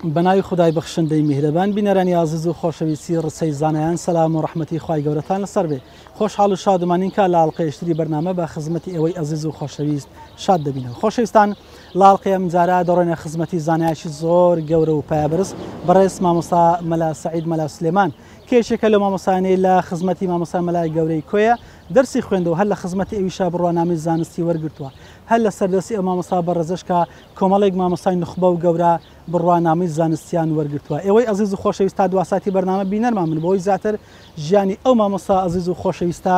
بەناوی خودای بەخشندەی میهرەبان بینەرانی ئازیز و خۆشەویستی ڕچەی زانایان سەلام و ڕەحمەتی خوای گەورەتان لەسەر بێ خۆشحاڵ و شادومانین کە لە ئەڵقەیەشتری بەرنامە بە خزمەتی ئێوەی ئەزیز و خۆشەویست شاد دەبینەوە خۆشەویستان لە ئەڵقەی ئەمجارە دەڕۆینە خزمەتی زانایەکی زۆر گەورە و پایەبەرز بەڕێز مامۆستا مەلا سەعید مەلا سلێمان کە یەکێکە لەو مامۆستایانەی لە خزمەتی مامۆستا مەلای گەورەی کۆیە دەرسی خوێندەوە هەر لە خزمەتی ئەویشا بڕوانامەی زانستی وەرگرتووە هەر لەسەر دەستی ئەو مامۆستا بەڕێزەش کە کۆمەڵێک مامۆستای نوخبە و گەورە بڕوانامەی زانستیان وەرگرتووە. ئێوەی ئەزیز و خۆشەویست تا دواساتی بەرنامە بینەرمان بن بۆی زیاتر ژیانی ئەو مامۆستا ئەزیز و خۆشەویستە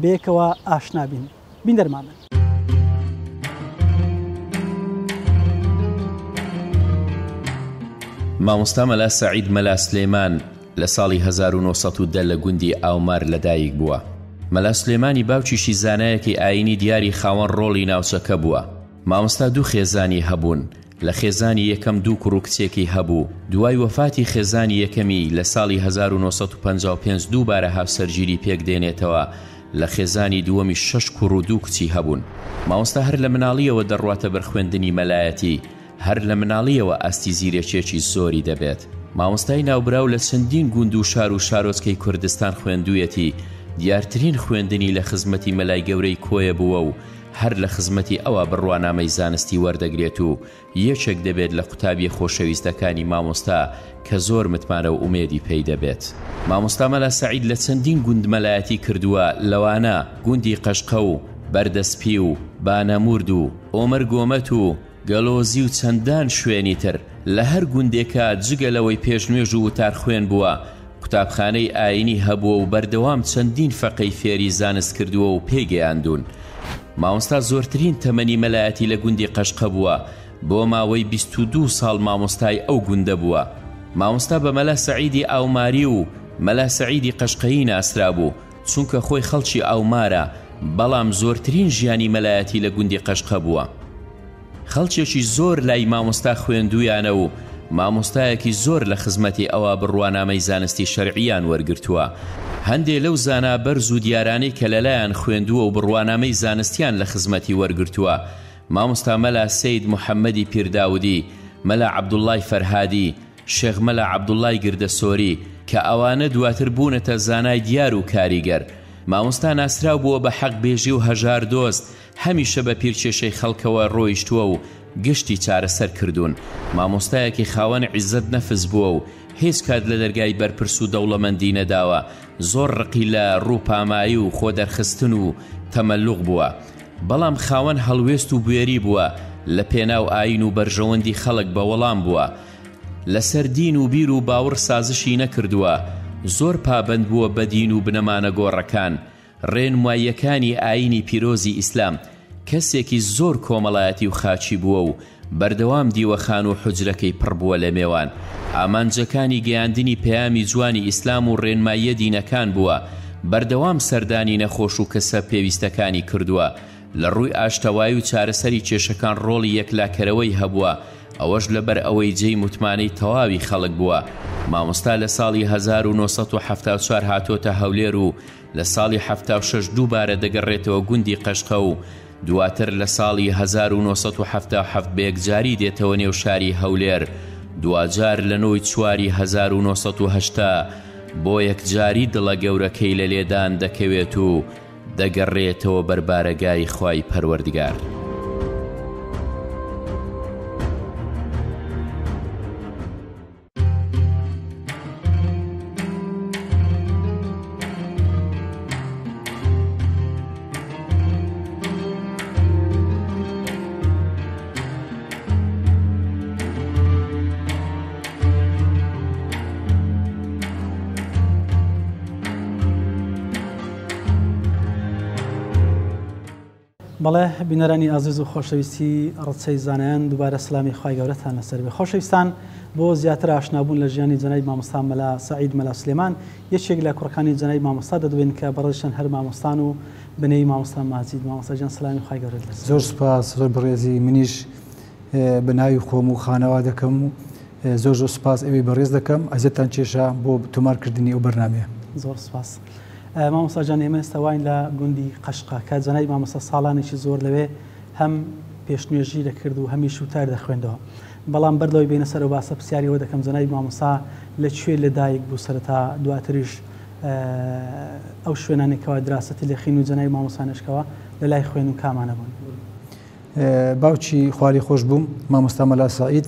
بەیەکەوە ئاشنا بین. بینەرمان بن. مامۆستا مەلا سەعید مەلا سلێمان لە ساڵی 1910 لە گوندی ئاومار لەدایک بووە. مەلا سلێمانی باوکیشی زانایەکی ئایینی دیاری خاوەن ڕۆڵی ناوچەکە بووە. مامۆستا دوو خێزانی هەبوون، لە خێزانی یەکەم دوو کوڕ و کچێکی هەبوو، دوای وەفاتی خێزانی یەکەمی لە ساڵی 1955 دووبارە هاوسەرگیری پێک دێنێتەوە، لە خێزانی دووەمیش شەش کوڕ و دوو کچی هەبوون. مامۆستا هەر لە مناڵییەوە دەڕواتە بەر خوێندنی مەلایەتی، هەر لە مناڵییەوە ئاستی زیرەکیەکی زۆری دەبێت. مامۆستای ناوبراو لە چەندین گوند و شار و شارۆچکەی کوردستان خوێندوویەتی، دیارترین خوێندنی لە خزمەتی مەلای گەورەی کۆیە بووە و هەر لە خزمەتی ئەوا بڕوانامەی زانستی وەردەگرێت و یەکێک دەبێت لە قوتابیە خۆشەویستەکانی مامۆستا کە زۆر متمانە و ئومێدی پێی دەبێت. مامۆستا مەلا سەعید لە چەندین گوند مەلایەتی کردووە لەوانە، گوندی قەشقە و بەردەسپی و بانەمورد و ئۆمەر گۆمەت و گەلۆزی و چەندان شوێنی تر، لە هەر گوندێکا جگە لەوەی پێشنوێژ و وتارخوێن بووە، قوتابخانەی ئایینی هەبووە و بەردەوام چەندین فەقێی فێری زانست کردووە و پێی گەیاندوون. مامۆستا زۆرترین تەمەنی مەلایەتی لە گوندی قەشقە بووە، بۆ ماوەی 22 ساڵ مامۆستای ئەو گوندە بووە. مامۆستا بە مەلا سەعیدی ئاوماری و مەلا سەعیدی قەشقەیی ناسرابوو، چونکە خۆی خەڵکی ئاومارە، بەڵام زۆرترین ژیانی مەلایەتی لە گوندی قەشقە بووە. خەڵکێکی زۆر لای مامۆستا خوێندوویانە و مامۆستایەکی زۆر لە خزمەتی ئەوا بڕوانامەی زانستی شەرعییان وەرگرتووە. هەندێ لەو زانا بەرز و دیارانەی کە لەلایان خوێندووە و بڕوانامەی زانستیان لە خزمەتی وەرگرتووە، مامۆستا مەلا سەید محەممەدی پیرداودی، مەلا عەبدوڵڵای فەرهادی، شێخ مەلا عەبدوڵڵای گردەسۆری، کە ئەوانە دواتر بوونەتە زانای دیار و کاریگەر. مامۆستا ناسراو بووە بە حەقبێژی و هەژار دۆست، هەمیشە بە پیر کێشەی خەڵکەوە ڕۆیشتووە و گشتی چارەسەر کردوون. مامۆستایەکی خاوەن عیزەت نەفس بووە و هیچ کات لە دەرگای بەرپرس و دەوڵەمەندی نەداوە، زۆر ڕقی لە ڕووپامایی و خۆدەرخستن و تەمەلوق بووە. بەڵام خاوەن هەڵوێست و بوێری بووە، لە پێناو ئایین و بەرژەوەندی خەڵک بە وەڵام بووە. لەسەر دین و بیر و باوڕ سازشی نەکردووە، زۆر پابەند بووە بە دین و بنەما نەگۆڕەکان، ڕێنماییەکانی ئایینی پیرۆزی ئیسلام، کەسێکی زۆر کۆمەڵایەتی و خاکی بووە و بەردەوام دیوەخان و حوجرەکەی پڕ بووە لە مێوان، ئامانجەکانی گەیاندنی پەیامی جوانی ئیسلام و ڕێنماییە دینەکان بووە، بەردەوام سەردانی نەخۆش و کەسە پێویستەکانی کردووە، لە ڕووی ئاشتەوایی و چارەسەری کێشەکان ڕۆڵی یەکلاکەرەوەی هەبووە، ئەوەش لەبەر ئەوەی جێی متمانەی تەواوی خەڵک بووە. مامۆستا لە ساڵی 1974 هاتۆتە هەولێر و لە ساڵی 76 دووبارە دەگەڕێتەوە گوندی قەشقە و دواتر لە ساڵی 1977 بە یەکجاری دێتەوە نێو شاری هەولێر، دواجار لە نۆی چواری 1980 بۆ یەکجاری دڵە گەورەکەی لە لێدان دەکەوێت و دەگەڕێتەوە بەر بارەگای خوای پەروەردگار. بەڵێ بینەرانی ئازیز و خۆشەویستی ڕچەی زانایان دووبارە سلامی خوای گەورەتان لەسەر بێ خۆشەویستان بۆ زیاتر ئاشنابوون لە ژیانی جەنابی مامۆستا مەلا سەعید مەلا سلێمان یەکێک لە کوڕەکانی جەنابی مامۆستا دەدوێن کە بەڕێزیشان هەر مامۆستان و بنەی مامۆستا ماجید مامۆستا گیان سلامی خوای گەورەت لەسەر زۆر سوپاس زۆر بەڕێزی منیش بە ناوی خۆم و خانەوادەکەم و زۆر زۆر سوپاس ئێوەی بەڕێز دەکەم ئەزیەتتان کێشا بۆ تۆمارکردنی ئەو بەرنامەیە. زۆر سوپاس مامۆستا جان ئێمە ئێستا واین لە گوندی قەشقە کە جەنابی مامۆستا ساڵانێکی زۆر لەوێ هەم پێشنوێژی دەکرد و هەمیش وتار دەخوێندەوە. بەڵام بەر لەوەی بێینە سەر ئەو باسە پرسیاری ئەوە دەکەم جەنابی مامۆستا لە کوێ لە دایک بوو سەرەتا دواتریش ئەو شوێنانەی کەوا دراسەتی لێ خین و جەنابی مامۆستانەش کەوا لە لای خوێن و کامانە بوون؟ باوکی خواری خۆش بووم مامۆستا مەلا سەعید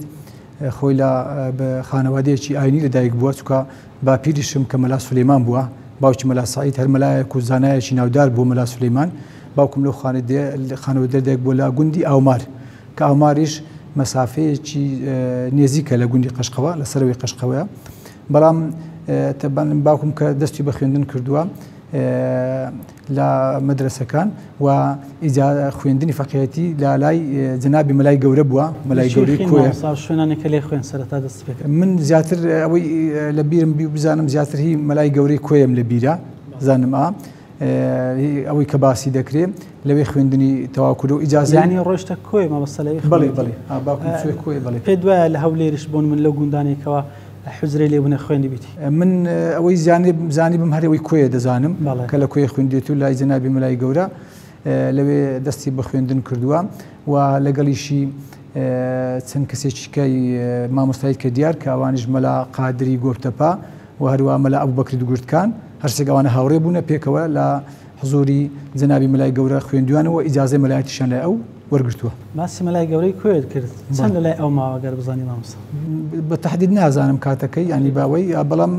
خۆی لە خانەوادەیەکی ئاینی لە دایک بووە چونکە باپیریشم کە مەلا سولەیمان بووە باوکی مەلا سەعید هەر مەلایەک و زانایەکی ناودار بوو مەلا سولەیمان باوکم لەو خانەوادە دایک بووە لە گوندی ئاومار کە ئاوماریش مەسافەیەکی نێزیکە لە گوندی قەشقەوە لە سەرەوەی قەشقەوەیە بەڵام باوکم کە دەستی بە خوێندن کردووە لە مەدرەسەکان و ئیجا خوێندنی فەقێتی لە لای جەنابی مەلای گەورە بووە مەلای گەورەی کۆیە. شوێنانێک کە لێ خوێن سەرەتا دەست پێ کرد. من زیاتر ئەوەی لە بیرم بی بزانم زیاتر هی مەلای گەورەی کۆیەم لە بیرە زانم ئا ئەوەی کە باسی دەکرێ لەوێ خوێندنی تەواو کردو ئیجازە یانی ڕۆیشتە کۆیە مامۆستا لەوێ بەڵێ بەڵێ باوکم چووە کۆیە بەڵێ. پێت وایە لە هەولێریش بۆن من لەو گوندانەی کەوا حوجرەی لێ بوونە خوێندبیتی؟ من ئەوەی زانیبم هەر ئەوەی کۆیە دەزانم کە لە کۆیە خوێندێت و لای جەنابی مەلای گەورە لەوێ دەستی بە خوێندن کردووە و لەگەڵیشی چەند کەسێکی کەی مامۆستای کە دیار کە ئەوانیش مەلا قادری گۆپتەپە و هەروە مەلا ئەبوبەکری دوگورتکان هەرسێک ئەوانە هاوڕێ بوونە پێکەوە لە حزوری جەنابی مەلای گەورە خوێندویانەوە ئیجازەی مەلایەتیشیان لای ئەو وەرگرتووە. باسی مەلای گەورەی کۆیەت کرد چەند لە لای ئەو ماوە گەر بزانی مامۆستا؟ بە تەحدید نازانم کاتەکەی یانی باوەی بەڵام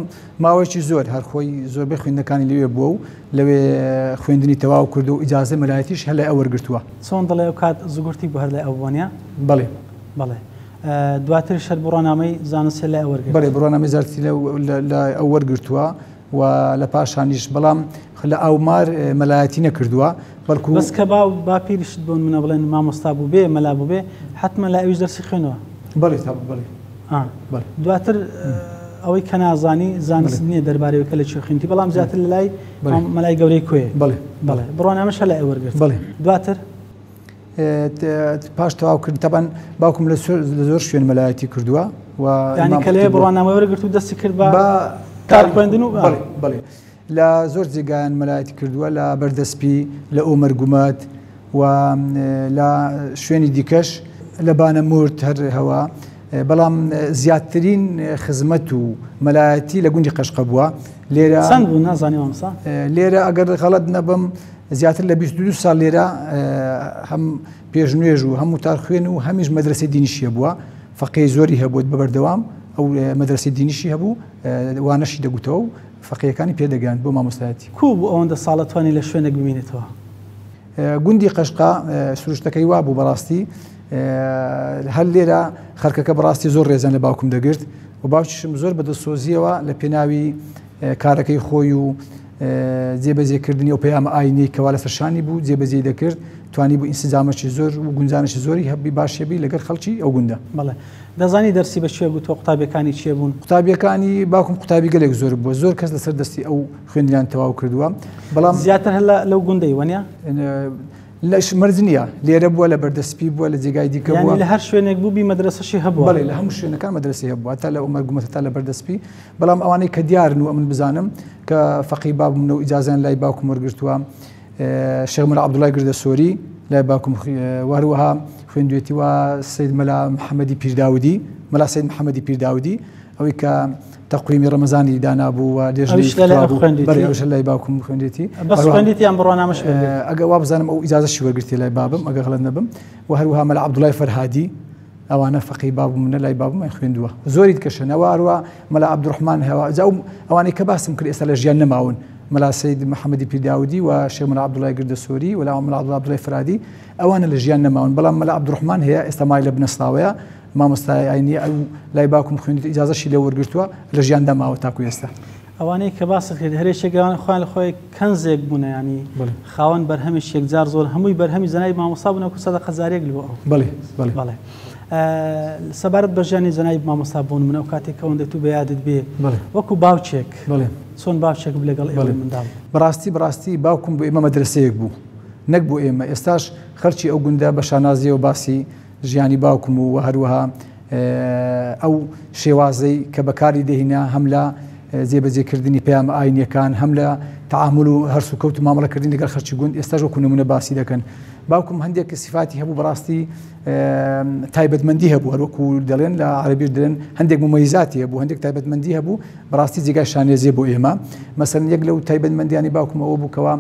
ماوەیەکی زۆر هەر خۆی زۆربەی خوێندنەکانی لەوێ بووە و لەوێ خوێندنی تەواو کردو و ئیجازەی مەلایەتیش هەر لای ئەو وەرگرتووە. چۆن دەڵێ ئەو کات زگورتی بوو هەر لای ئەو بووە نیە؟ بەڵێ. بەڵێ. دواتریش هەر بڕوانامەی زانستی لای ئەو وەرگرت؟ بەڵێ بڕوانامەی زانستی لای ئەو وەرگرتووە. و لە پاشانیش بەڵام لە ئاومار مەلایەتی نەکردووە بەڵکو بەس کە باو باپیریشت بۆ نمونە بڵێن مامۆستا بووبێ مەلا بووبێ حەتمەن لای ئەویش دەرسی خوێنەوە. بەڵێ تا بەڵێ. بەڵێ. دواتر ئەوەی کە نازانی زانست نییە دەربارەی کە لە کوێ خوێندی بەڵام زیاتر لە لای مەلای گەورەی کۆیە. بەڵێ. بەڵێ بڕوانامەش هەر لای ئەو وەرگرت. بەڵێ. دواتر پاش تەواو کرد تەبەن باوکم لە زۆر شوێن مەلایەتی کردووە و یانی کە لەوێ بڕوانامەی وەرگرت و دەستی کرد بە کار خوێندن و بەڵێ بەڵێ لە زۆر جێگایان مەلایەتی کردووە لە بەردەسپی لە ئۆمەرگومەت و لە شوێنی دیکەش لە بانەمورد هەر هەوا بەڵام زیاترین خزمەت و مەلایەتی لە گوندی قەشقە بووە لێرە چەند بوو نازانی مامۆستا لێرە ئەگەر غەڵەت نەبم زیاتر لە 22 ساڵ لێرە هەم پێشنوێژ و هەم وتار خوێن و هەمیش مەدرسەی دینیشی هەبووە فەقێی زۆری هەبوو بە بەردەوام ئەو مەدرسەی دینیشی هەبوو وانەشی دەگوتەوە و فەقێیەکانی پێدەگەیاند بۆ مامۆستایەتی. کوو بوو ئەوەندە ساڵە توانی لە شوێنێک بمینێتەوە؟ گوندی قەشقا سروشتەکەی وا بوو بەڕاستی هەر لێرە خەرکەکە بەڕاستی زۆر ڕێزیان لە باوکم دەگرت و باوکیشم زۆر بە دڵسۆزیەوە لە پێناوی کارەکەی خۆی و جێبەجێکردنی ئەو پەیامە ئاینیەی کەوا لەسەر شانی بوو جێبەجێی دەکرد توانی بوو ئینسجامەکی زۆر و گونجانێکی زۆری هەبی باش هەبی لەگەڵ خەڵکی ئەو گوندە. بەڵێ دەزانی دەرسی بە کوێ گوتووە قوتابیەکانی کێ بوون؟ قوتابیەکانی باوکم قوتابی گەلێک زۆر بووە زۆر کەس لەسەر دەستی ئەو خوێندنیان تەواو کردووە بەڵام زیاتر هەر لەو گوندەی وەنیە؟ لەش مەرج نییە لێرە بووە لە بەردەسپی بووە لە جێگای دیکە بووە لە هەر شوێنێک بوو بی مەدرەسەشی هەبووە بەڵێ لە هەموو شوێنەکان مەدرەسەی هەبووە تا لە ئۆمەرگومەتە تا لە بەردەسپی بەڵام ئەوانەی کە دیارن و ئەمن بزانم کە فەقی بابم و ئیجازیان لای باوکم وەرگرتووە شێخ مەلا عەبدوڵای گردەسۆری لای باوکم و هەروەها خوێندوێتی و سید مەلا محەممەدی پیرداودی مەلا سید محەممەدی پیرداودی ئەوەی کە تەقویمی ڕەمەزانی دانابوو و لێژنەی بەڵێ ئەوش لای باوکم خوێندێتی بەس خوێندێتی یان بڕوانامەش ئەگە وا بزانم ئەو ئیجازەشی وەرگرتیە لای بابم ئەگە غەڵەت نەبم و هەروەها مەلا عەبدوڵای فەرهادی ئەوانە فەقێی بابم منە لای بابم خوێندووە زۆری دیکەشن ئەوە هەروە مەلا عەبدوڕەحمان هەوا جا ئەوانەی کە باسم کرد ئێستا لە ژیان نەماون مەلا سەید محەممەدی پیرداودی و شێخ مەلا عەبدوڵای گردەسۆری و مەلا عەبدوڵای فەرهادی ئەوانە لە ژیان نەماون بەڵام مەلا عەبدوڕەحمان هەیە ئێستا مای لە بنەسڵاوەیە مامۆستای ئاینی ئەو لای باوکم خوێندیت ئیجازەشی لێ وەرگرتووە لە ژیاندا ماوە تاکو ئێستا. ئەوانەی کە باست کرد هەر یەکێک لەوانە خۆیان لە خۆی کەنزێک بوونە یانی خاوەن بەرهەمێکی یەکجار زۆر هەمووی بەرهەمی جەنابی مامۆستا بوون وەکو سەدەقە جاریەک لۆ ئەو. بەڵێ بەڵێ. بەڵێ. سەبارەت بە ژیانی جەنابی مامۆستا بۆ نمونە ئەو کاتێک کە ئەوەندە تو بە یادت بێ وەکو باوکێک بەڵێ چۆن باوکێک بوو لەگەڵ ئێوەی منداڵ؟ بەڕاستی بەڕاستی باوکم بۆ ئێمە مەدرەسەیەک بوو نەک بۆ ئێمە ئێستاش خەڵکی ئەو گوندە بە شانازیەوە باسی ژیانی باوکم و هەروەها ئەو شێوازەی کە بەکاری دەهینا هەم لە جێبەجێکردنی پەیامە ئاینیەکان، هەم لە تەعامول و هەرسوکەوت و مامەڵەکردنی لەگەڵ خەڵکی گوند، ئێستاش وەکو نمونە باسی دەکەن. باوکم هەندێک سیفاتی هەبوو بەڕاستی تایبەتمەندی هەبوو، هەروەکو دەڵێن لە عەرەبیش دەڵێن هەندێک ممەیزاتی هەبوو، هەندێک تایبەتمەندی هەبوو بەڕاستی جێگای شانێزیە بۆ ئێمە. مەسەلەن یەک لەو تایبەتمەندیانی باوکم ئەوە بوو کەوا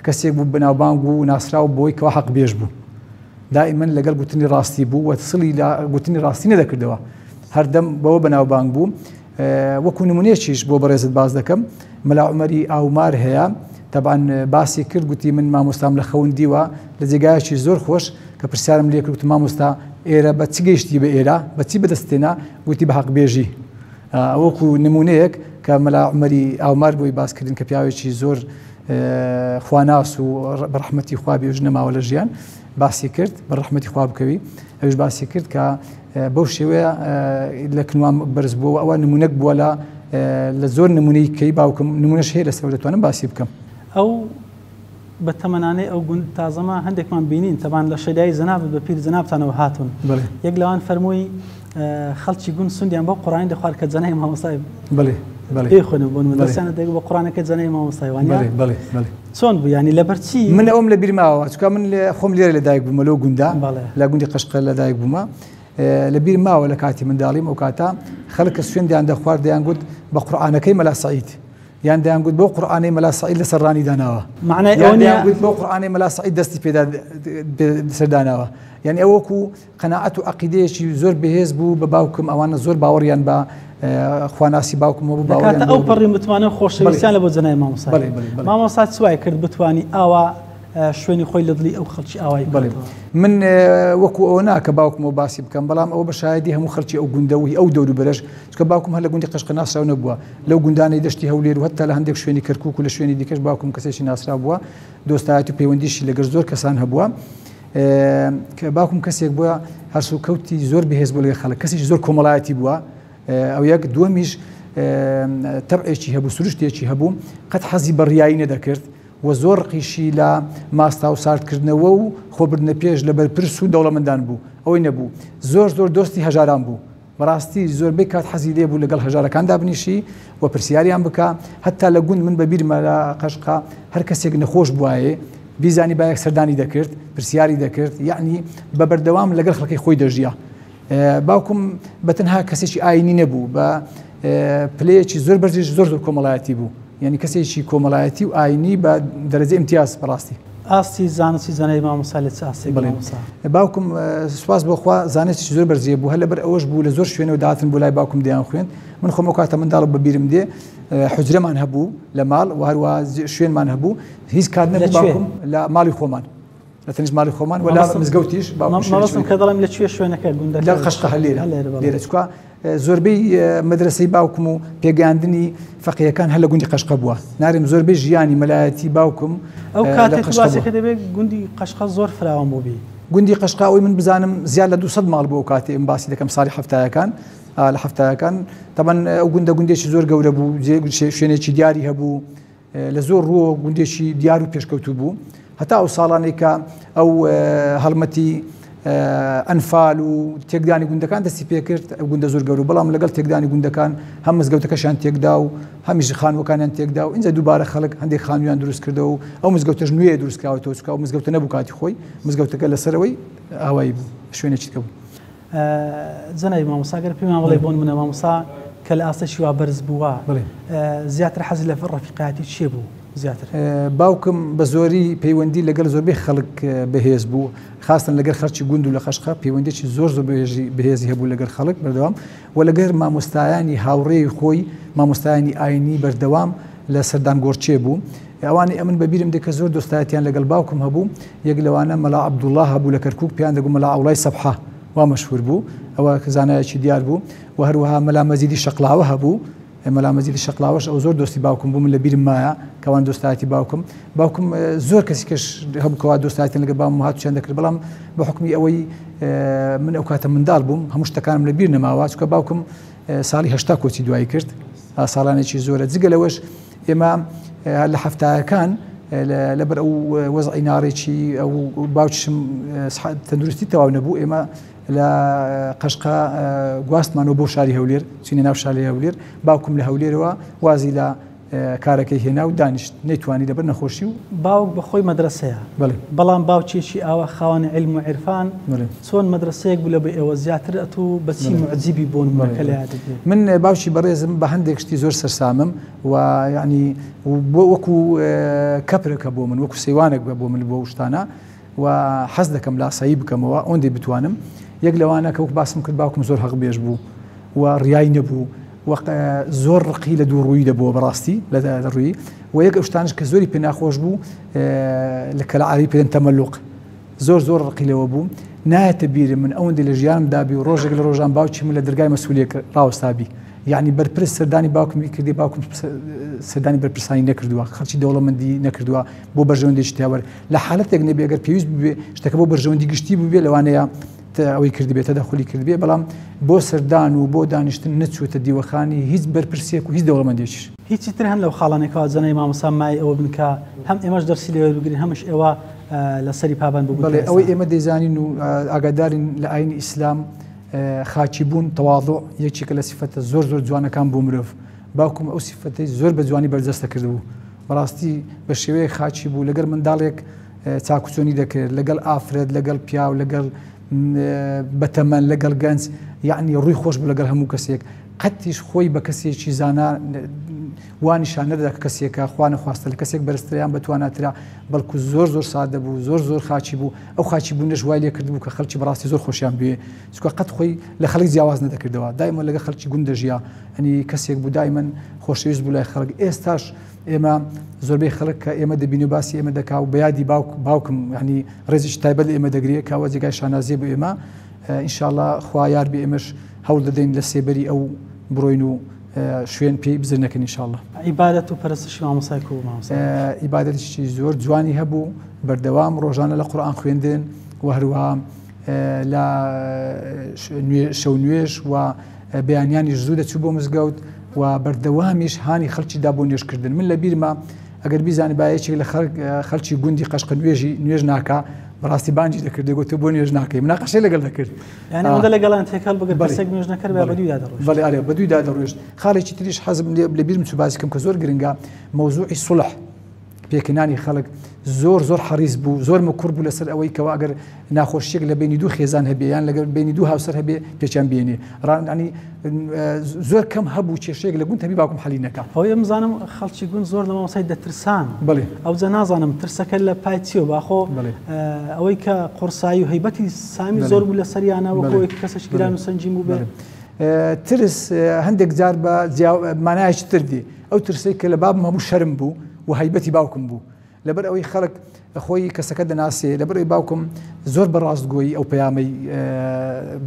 کەسێک بوو بەناوبانگ و ناسراو بۆی کەوا حەقبێژ بوو. دائیمەن لەگەڵ گوتنی ڕاستی بوو و سڵی لە گوتنی ڕاستی نەدەکردەوە. هەردەم بەوە بەناوبانگ بوو. وەکو نمونەیەکیش بۆ بەڕێزت باس دەکەم، مەلا عومەری ئاومار هەیە، تەبعەن باسی کرد گوتی من مامۆستام لە خەون دیوە لە جێگایەکی زۆر خۆش کە پرسیارم لێ کرد گوتم مامۆستا ئێرە بە چ گەیشتی بە ئێرە بە چی بەدەست تێنا گوتی بە حەقبێژی. وەکو نمونەیەک کە مەلا عومەری ئاومار بۆی باس کردین کە پیاوێکی زۆر خواناس و بە ڕەحمەتی خوا بێ نەماوە لە ژیان باسی کرد بە ڕەحمەتی خوا بکەوی ئەویش باسی کرد کە بەو شێوەیە لە کنوام بەرز بووە ئەوە نمونەک بووە لە لە زۆر نمونەی کەی باوکم نمونەش هەیە لەسەر دەتوانم باسی بکەم. ئەو بە تەمەنانەی ئەو گوند تازەمە هەندێکمان بینین تەبان لە شەیدایی جەنابت بە پیر جەنابتانەوە هاتوون یەک لەوان فەرمووی خەڵکی گوند سوندیان بەو قورئانی دەخوارد کە جەنای مامۆستای بەڵێ بەڵێ پێی خوێنن بۆ نموونە دەستیان دەگرت بە قورئانەکەی جەنای مامۆستای وانیە؟ بەڵێ بەڵێ بەڵێ. چۆن بوو یانی لەبەر چی؟ من ئەوم لە بیر ماوە چونکە من خۆم لێرە لە دایک بوومە لەو گوندە لە گوندی قەشقە لە دایک بوومە لە بیر ماوە لە کاتی منداڵیم ئەو کاتە خەڵک کە سوێندیان دەخوارد دەیانگوت بە قورئانەکەی مەلا سەعید یان دەیانگوت بەو قورئانەی مەلا سەعید لەسەر ڕانی داناوە مەعنای ئەوە نییە دەیانگوت بەو قورئانەی مەلا سەعید دەستی پێدا سەر داناوە یانی ئەو وەکو قەناعەت و عەقیدەیەکی زۆر بەهێز بوو بە باوکم ئەوانە زۆر باوەڕیان بە خواناسی باوکم هەبوو باوەڕیان دەکاتە ئەو پەڕی متمانە و خۆشەویستیان لە بۆ جەنابی مامۆستا مامۆستا چ وای کرد بتوانی ئاوا شوێنی خۆی لە دڵی ئەو خەڵکی ئاوای بکاتەوە؟ من وەکو ئەوە نا کە باوکمەوە باسی بکەم بەڵام ئەوە بە شایەدی هەموو خەڵکی ئەو گوندە و ئەو دەوروبەرەش چونکە باوکم هەر لە گوندی قەشقە ناسراو نەبووە لەو گوندانەی دەشتی هەولێر و هەتا لە هەندێک شوێنی کەرکوک و لە شوێنی دیکەش باوکم کەسێکی ناسراو بووە دۆستایەتی و پەیوەندیشی لەگەر زۆر کەسان هەبووە کە باوکم کەسێک بووە هەڵسوکەوتی زۆر بەهێز بوو لەگەڵ خەڵک، کەسێکی زۆر کۆمەڵایەتی بووە، ئەو یەک، دووەمیش تەبعێکی هەبوو، سروشتێکی هەبوو، قەت حەزی بە ڕیایی نەدەکرد و زۆر ڕقیشی لە ماستاو ساردکردنەوە و خۆبردنە پێش لە بەرپرس و دەوڵەمەندان بوو، ئەوەی نەبوو زۆر زۆر دۆستی هەژاران بوو. بەڕاستی زۆربەی کات حەزی لێ بوو لەگەڵ هەژارەکان دابنیشی و پرسیاریان بکا، هەتا لە گوند من بە بیرمە لە قەشقا هەر کەسێک نەخۆش بوایێ بیزانی با یەک سەردانی دەکرد، پرسیاری دەکرد، یەعنی بە بەردەوام لەگەڵ خەڵکی خۆی دەژیا. باوکم بە تەنها کەسێکی ئایینی نەبوو، بە پلەیەکی زۆر بەرزیش زۆر زۆر کۆمەڵایەتی بوو، یەعنی کەسێکی کۆمەڵایەتی و ئایینی بە دەرەجەی ئیمتیاز بەڕاستی. ئاستی زانستی جەنابی مامۆستا لە چ ئاستێک بوو مامۆستا؟ باوکم سوپاس بۆ خوا زانستێکی زۆر بەرزی هەبوو، هەر لەبەر ئەوەش بوو لە زۆر شوێنەوە دەهاتن بۆ لای باوکم دەیانخوێند، من خۆم ئەو کاتە منداڵ بە بیرم دێ حوجرەمان هەبوو لە ماڵ و هەروەها شوێنمان هەبوو، هیچ کات نەبوو باوکم لە ماڵی خۆمان لە تەنیشت ماڵی خۆمان و لە مزگەوتیش باوکم مەبەستم کە دەڵێم لە کوێ شوێنەکە گوندەکە؟ لە قەشقە هەر لێرە لێرە چونکە زۆربەی مەدرەسەی باوکم و پێگەیاندنی فەقێیەکان هەر لە گوندی قەشقە بووە. نارێم زۆربەی ژیانی مەلایەتی باوکم ئەو کاتێک باسەکە دەبێت گوندی قەشقە زۆر فراوان بووبی. گوندی قەشقە ئەوەی من بزانم زیاد لە 200 ماڵ بوو ئەو کاتێ من باسی دەکەم ساڵی حەفتایەکان لە حەفتایەکان تەبەن ئەو گوندە گوندێکی زۆر گەورە بوو شوێنێکی دیاری هەبوو لە زۆر ڕووەوە گوندێکی دیار و پێشکەوتوو بوو. هەتا ئەو ساڵانەی کە ئەو هەڵمەتی ئەنفال و تێکدانی گوندەکان دەستی پێکرد، ئەو گوندە زۆر گەورە بەڵام لەگەڵ تێکدانی گوندەکان هەم مزگەوتەکەشیان تێکدا و هەمیش خانووەکانیان تێکدا و ئینجا دووبارە خەڵک هەندێک خانوویان دروست کردەوە و ئەو مزگەوتەش نوێ دروست کراوەتەوە چونکە ئەو مزگەوتە نەبوو کاتی خۆی مزگەوتەکە لەسەرەوەی ئاوایی بوو شوێنێکی دیکە بوو. جەنابی مامۆستا گەر پێمان بڵێ بۆ نمونە مامۆستا کە لە ئاستێکی وا بەرز بووە زیاتر حەزی لە ڕەفیقایەتی کێ بوو زیاتر؟ باوکم بە زۆری پەیوەندی لەگەڵ زۆربەی خەڵک بەهێز بوو خاستن لەگەر خەڵکی گوند و لە قەشقە پەیوەندێکی زۆر زۆر بەهێزی هەبوو لەگەر خەڵک بەردەوام و لەگەر مامۆستایانی هاوڕێی خۆی مامۆستایانی ئاینی بەردەوام لە سەردان گۆڕچێ بوو ئەوانەی ئەمن بە بیرم دێ کە زۆر دۆستایەتیان لەگەڵ باوکم هەبوو، یەک لەوانە مەلا عەبدوڵڵا هەبوو لە کەرکووک پێیان دەگوت مەلا عەوڵای سەبحە وا مەشهوور بوو، ئەوە زانایەکی دیار بوو و هەروەها مەلا مەجیدی شەقڵاوە هەبوو، مەلا مەجیدی شەقڵاوەش ئەو زۆر دۆستی باوکم بوو، من لە بیرم مایە کەوان دۆستایەتی باوکم، باوکم زۆر کەسی کەش هەبوو کەوا دۆستایەتیان لەگەڵ باوکم هاتوچیان دەکرد، بەڵام بە حوکمی ئەوەی من ئەو کاتە منداڵ بووم هەموو شتەکانم لە بیر نەماوە، چونکە باوکم ساڵی 80 کۆچی دوایی کرد، ساڵانێکی زۆرە، جگە لەوەش ئێمە لە حەفتایەکان لەبەر ئەو وەزعی ناڕێکی ئەو باوکیشم تەندروستی تەواو نەبوو ئێمە لە قەشقا گواستمانەوە بۆ شاری هەولێر چینە ناو شاری هەولێر باوکم لە هەولێرەوە وازی لە کارەکەی هێنا و دانیشت نەیتوانی لەبەر نەخۆشی و. باوک بە خۆی مەدرەسەیە. بەڵێ. بەڵام باوکێکی ئاوا خاوەن عیلم و عیرفان بەڵێ. چۆن مەدرەسەیەک بوو لە بۆ ئێوە زیاتر ئەتوو بە چی بەڵێ. موعجیبی بۆ نموونە بەڵێ کە لە بەڵێ. یادت بێ؟ من باوکی بەڕێزم بە هەندێک شتی زۆر سەرسامم و یەعنی بۆ وەکوو کەپرەکە بۆ من وەکوو سەیوانێک بە بۆ من بۆ ئەو شتانە و حەز دەکەم لاسایی بکەمەوە ئەوەندەی بتوانم یەک لەوانە کە وەک باسم کرد باوکم زۆر هەق بێژ بوو و ڕیای نەبوو و زۆر ڕقی لە دوو ڕووی دەبووە بەڕاستی لە ڕووی و یەک ئەو شتانش کە زۆری پێ ناخۆش بوو لە کە لە عەرەبی پێ دەن تەمەلوق زۆر زۆر ڕقی لەوە بوو نایەتە بیرم من ئەوەندەی لە ژیانم دابی و ڕۆژێک لە ڕۆژان باوکی من لە دەرگای مەسئولیەک ڕاوەستابی یعنی بەرپرس سەردانی باوکمی کردی باوکم سەردانی بەرپرسانی نەکردووە خەڵکی دەوڵەمەندی نەکردووە بۆ بەرژەوەندێکی تایبەت لە حالەتێک نەبێ گەر پێویست ببێ شتەکە بۆ بەرژەوەندی گشتی ببێ لەوانەیە ئەوەی کردبێت تەدەخولی کردبێ بەڵام بۆ سەردان و بۆ دانیشتن نەچووتە دیوەخانی هیچ بەرپرسێک و هیچ دەوڵەمەندێکیش. هیچی تر هەن لەو خاڵانەی کەوا جەنابی مامۆستا مایەی ئەوە بن کە هەم ئێمەش دەرسی لێ وەربگرین هەمش ئێوە لەسەری پابەند بووبن تا بەڵێ ئەوەی ئێستا؟ ئێمە دەیزانین و ئاگادارین لە ئاینی ئیسلام خاکی بوون، تواضع، یەکێکە لە سیفەتە زۆر زۆر جوانەکان بۆ مرۆڤ. باوکم ئەو سیفەتەی زۆر بە جوانی بەرجەستە کردبوو. بەڕاستی بە شێوەیەک خاکی بوو لەگەڵ منداڵێک چاکوچۆنی دەکرد لەگەڵ ئافرەت لەگەڵ پیاو لەگەڵ بەتەمەن لەگەڵ گەنج یعنی ڕووی خۆش بوو لەگەڵ هەموو کەسێک قەتیش خۆی بە کەسێکی زانا وا نیشان نەدەدا کە کەسێکە خوا نەخواستە لە کەسێک بەرزترە یان بەتواناترە بەڵکو زۆر زۆر سادە بوو زۆر زۆر خاکی بوو ئەو خاکی بوونەش وای لێ کردبوو کە خەڵکی بەڕاستی زۆر خۆشیان بوێ چونکە قەت خۆی لە خەڵک جیاواز نەدەکردەوە دایمە لەگە خەڵکی گوند دەژیا ئەنی کەسێک بوو دایمەن خۆشەویست بوو لای خەڵک ئێستاش ئێمە زۆربەی خەڵک کە ئێمە دەبینی و باسی ئێمە دەکا و بە یادی باوک باوکم یعنی ڕێزێکی تایبەت لە ئێمە دەگرێ کە ئەوە جێگای شانازیە بۆ ئێمە ئینشاءاللە خوا یار بێ ئێمەش هەوڵ دەدەین لە سێبەری ئەو بڕۆین و شوێن پێی بزر نەکەین ئینشاءاللە. عیبادەت و پەرستشی مامۆستای کو بوو مامۆستا؟ عیبادەتێکی زۆر جوانی هەبوو بەردەوام ڕۆژانە لە قورئان خوێندن و هەروەها لە شەو نوێژ و بەیانیانیش زوو دەچوو بۆ مزگەوت و بەردەوامیش هانی خەڵکی دا بۆ نوێژکردن من لە بیرمە ئەگەر بیزانیبا یەکێک لە خەڵکی گوندی قەشقە نوێژی نوێژ ناکا بەڕاستی بانگی دەکرد دەگوت تۆ بۆ نوێژ ناکەی مناقەشەی لەگەڵ دەکرد یعنی ئەوەندە لەگەڵیان تێکەڵ بگرت کەسێک نوێژ نەکرد بە دوویدا دەڕۆیشت بەڵێ ئەرێ بە دوویدا دەڕۆیشت خاڵێکی تریش حەزم لێ لە بیرم چوو باسی کەم کە زۆر گرنگە مەوزوعی سوڵح پێکهێنانی خەڵک زۆر زۆر حەریس بوو زۆر مکوڕ بوو لەسەر ئەوەی کەوا ئەگەر ناخۆشیەک لە بینی دوو خێزان هەبێ یان لەگەر بینی دوو هاوسەر هەبێ پێچیان بێنێ ڕانی زۆر کەم هەبوو کێشەیەک لە گوند هەبی باوکم حەلی نەکا. ئەوەی ئەمزانم خەڵکی گوند زۆر لە مامۆستای دەترسان بەڵێ ئەوجا نازانم ترسەکە لە پای چیەوە باخۆ بەڵێ ئەوەی کە قورسایی و هەیبەتی سامی بەڵێ زۆر بوو لەسەریانە وەکو بەڵێ ئەوەی کە کەسێکی بەڵێ گران و سەنگین بوو بێ بەڵێ ترس هەندێک جار بە مانایەکی تر دێ ئەو ترسەی کە لە بابم هەبوو شەرم بوو و هەیبەتی باوکم بوو لەبەر ئەوەی خەڵک خۆی کەسەکە دەناسێ لەبەر ئەوەی باوکم زۆر بە ڕاستگۆیی ئەو پەیامەی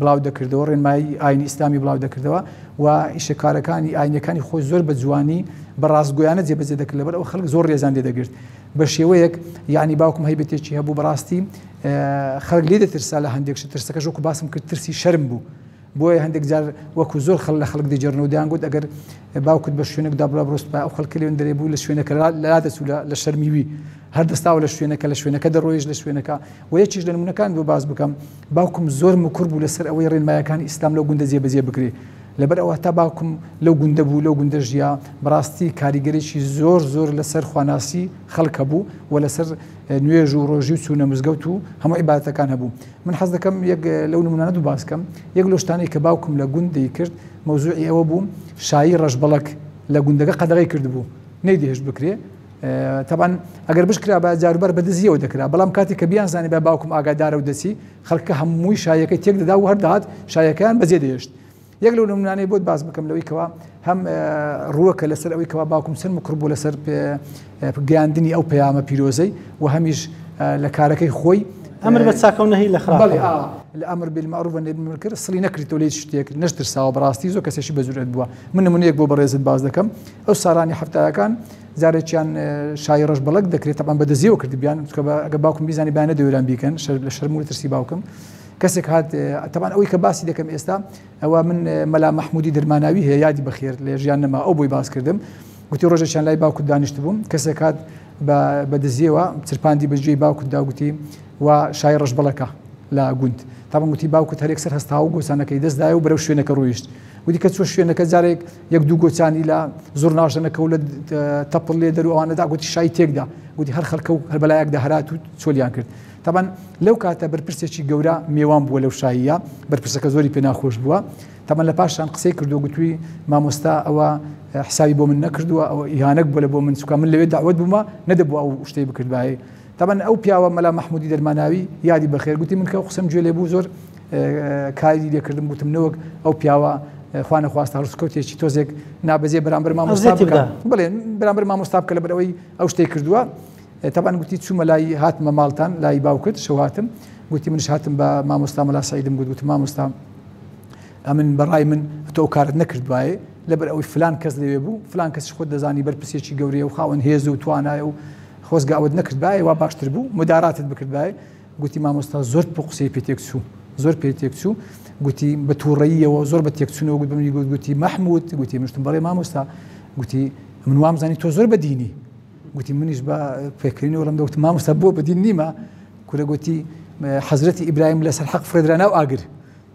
بڵاو دەکردەوە ڕێنمایی ئاینی ئیسلامی بڵاو دەکردەوە و ئیشەکارەکانی ئاینەکانی خۆی زۆر بە جوانی بە ڕاستگۆیانە جێبەجێ دەکرد لەبەر ئەو خەڵک زۆر ڕێزان لێ دەگرت بە شێوەیەک یعنی باوکم هەیبەتێکی هەبوو بەڕاستی خەڵک لێ دەترسا لە هەندێک شت ترسەکەش وەکو باسم کرد ترسی شەرم بوو بۆیە هەندێک جار وەکو زۆر خەڵک لە خەڵک دەگێڕنەوە دەیانگوت ئەگەر باوکت بە شوێنێکدا بڕا بڕۆستبا ئەو خەڵکە لێوێن دەرێ بوو لە شوێنەکە لەلا دەچوو لە شەرمی وی هەر دەستاوە لە شوێنەکە لە شوێنەکە دەڕۆیشت لە شوێنەکە و یەکیش لە نمونەکان بۆ باس بکەم باوکم زۆر مکوڕ بوو لەسەر ئەوەی ڕێنمایەکانی ئیسلام لەو گوندە جێبەجێ بکرێ لەبەر ئەوە تا باوکم لەو گوندە بوو لەو گوندە ژیا بەڕاستی کاریگەرێکی زۆر زۆر لەسەر خواناسی خەڵک هەبوو و لەسەر نوێژ و ڕۆژی و چوونە مزگەوت و هەموو عیبادەتەکان هەبوو من حەز دەکەم یەک لەو نمونانە دوو باس کەم یەک لەو شتانەی کە باوکم لە گوند دەیکرد مەوزوعی ئەوە بوو شایی ڕەشبەڵەک لە گوندەکە قەدەغەی کردبوو نەیدەهێشت بکرێ تەبان ئەگەر بشکرا بە جاروبار بە دزیەوە دەکرا بەڵام کاتێک کە بیانزانی بە باوکم ئاگادارە و دەچی خەڵکە هەمووی شایەکەی تێک دەدا و هەر دەهات شایەکەیان بەجێ دەهێشت یەک لەو نمونانەی بۆت باس بکەم لەوەی کەوا هەم ڕووەکە لەسەر ئەوەی کەوا باوکم چەند مکڕ بوو لەسەر گەیاندنی ئەو پەیامە پیرۆزەی و هەمیش لە کارەکەی خۆی ئەمر بە چاکە و نەهی لە خراپە. بەڵێ ئا لە ئەمر بالمعروف و نهی بالمنکر سڵی نەکردەوە لە هیچ شتێک نەشترساوە بەڕاستی زۆر کەسێکی بە جورئەت بووە من نمونەیەک بۆ بەڕێزت باس دەکەم ئەو ساڵانی حەفتایەکان جارێکیان شایی ڕەش بەڵک دەکرێت تەبعەن بە دزیەوە کردبیان چونکە ئەگەر باوکم بیزانی با نەدەوێران بیکەن لە شەرم و ترسی باوکم کەسێک هات تەبان ئەوەی کە باسی دەکەم ئێستا ئەوە من مەلا مەحمودی درماناوی هەیە یادی بەخێر لە ژیان نەما ئەو بۆی باس کردم گوتی ڕۆژێکیان لای باوکت دانیشتبووم کەسێک هات بە دزیەوە چرپاندی بە گوێی باوکتدا گوتی وا شای ڕەشبەڵەکە لە گوند. تابان گوتی باوکت هەر یەکسەر هەستا و گۆچانەکەی دەست دایە و بەرەو شوێنەکە ڕۆیشت. گوتی کە چووە شوێنەکە جارێک یەک دوو گۆچانی لە زوڕناژەنەکە و لە تەپڵ لێدەر و ئەوانە دا گوتی شای تێکدا. گوتی هەر خەڵکە و هەر بەلایەکدا هەرات و چۆلیان کرد. تابان لەو کاتە بەرپرسێکی گەورە مێوان بووە لەو شاییە، بەرپرسەکە زۆری پێ ناخۆش بووە. تابان لە پاشان قسەی کردووە گوتوی مامۆستا ئەوە حسابی بۆ من نەکردووە، ئەوە ئیهانەک بووە لە بۆ من، چونکە من لەوێ دەعوەت بوومە نەدەبوو ئەو شتەی بکردبایە. تەبعەن ئەو پیاوە مەلا مەحمودی دەرماناوی یادی بەخێر گوتی من کە ئەو قسەم گوێ لێ بوو زۆر کاری لێ کردم گوتم نەوەک ئەو پیاوە خوا نەخواستە هەڵسوکەوتێکی تۆزێک نابەجێ بەرامبەر مامۆستا بکە بڵێ بەرامبەر مامۆستا بکە لەبەر ئەوەی ئەو شتەی کردووە تەبعەن گوتی چوومە لای هاتمە ماڵتان لای باوکت شەو هاتم گوتی منش هاتم بە مامۆستا مەلا سعیدم گوت گوتم مامۆستا ئەمن بەڕای من تۆ ئەو کارت نەکردبایە لەبەر ئەوەی فلان کەس لەوێ بوو فلان کەسیش خۆت دەزانی بەرپرسێکی گەورەیە و خاوەن هێز و توانایە و خۆزگە ئەوەت نەکردبایە وا باشتر بوو مداراتت بکردبایە گوتی مامۆستا زۆر پۆ قسەی پێ تێک چوو زۆر پێ تێک چوو گوتی بە تووڕەییەوە زۆر بە تێکچوونەوە گوت بەمنی گوت گوتی مەحمود گوتی مشتم بەڵێ مامۆستا گوتی من وام زانی تۆ زۆر بەدینی گوتی منیش بە پێکردنی وەڵم دەوتم مامۆستا بۆ بەدین نیمە کورە گوتی حەزرەتی ئیبراهیم لەسەر حەق فڕێدرا ناو ئاگر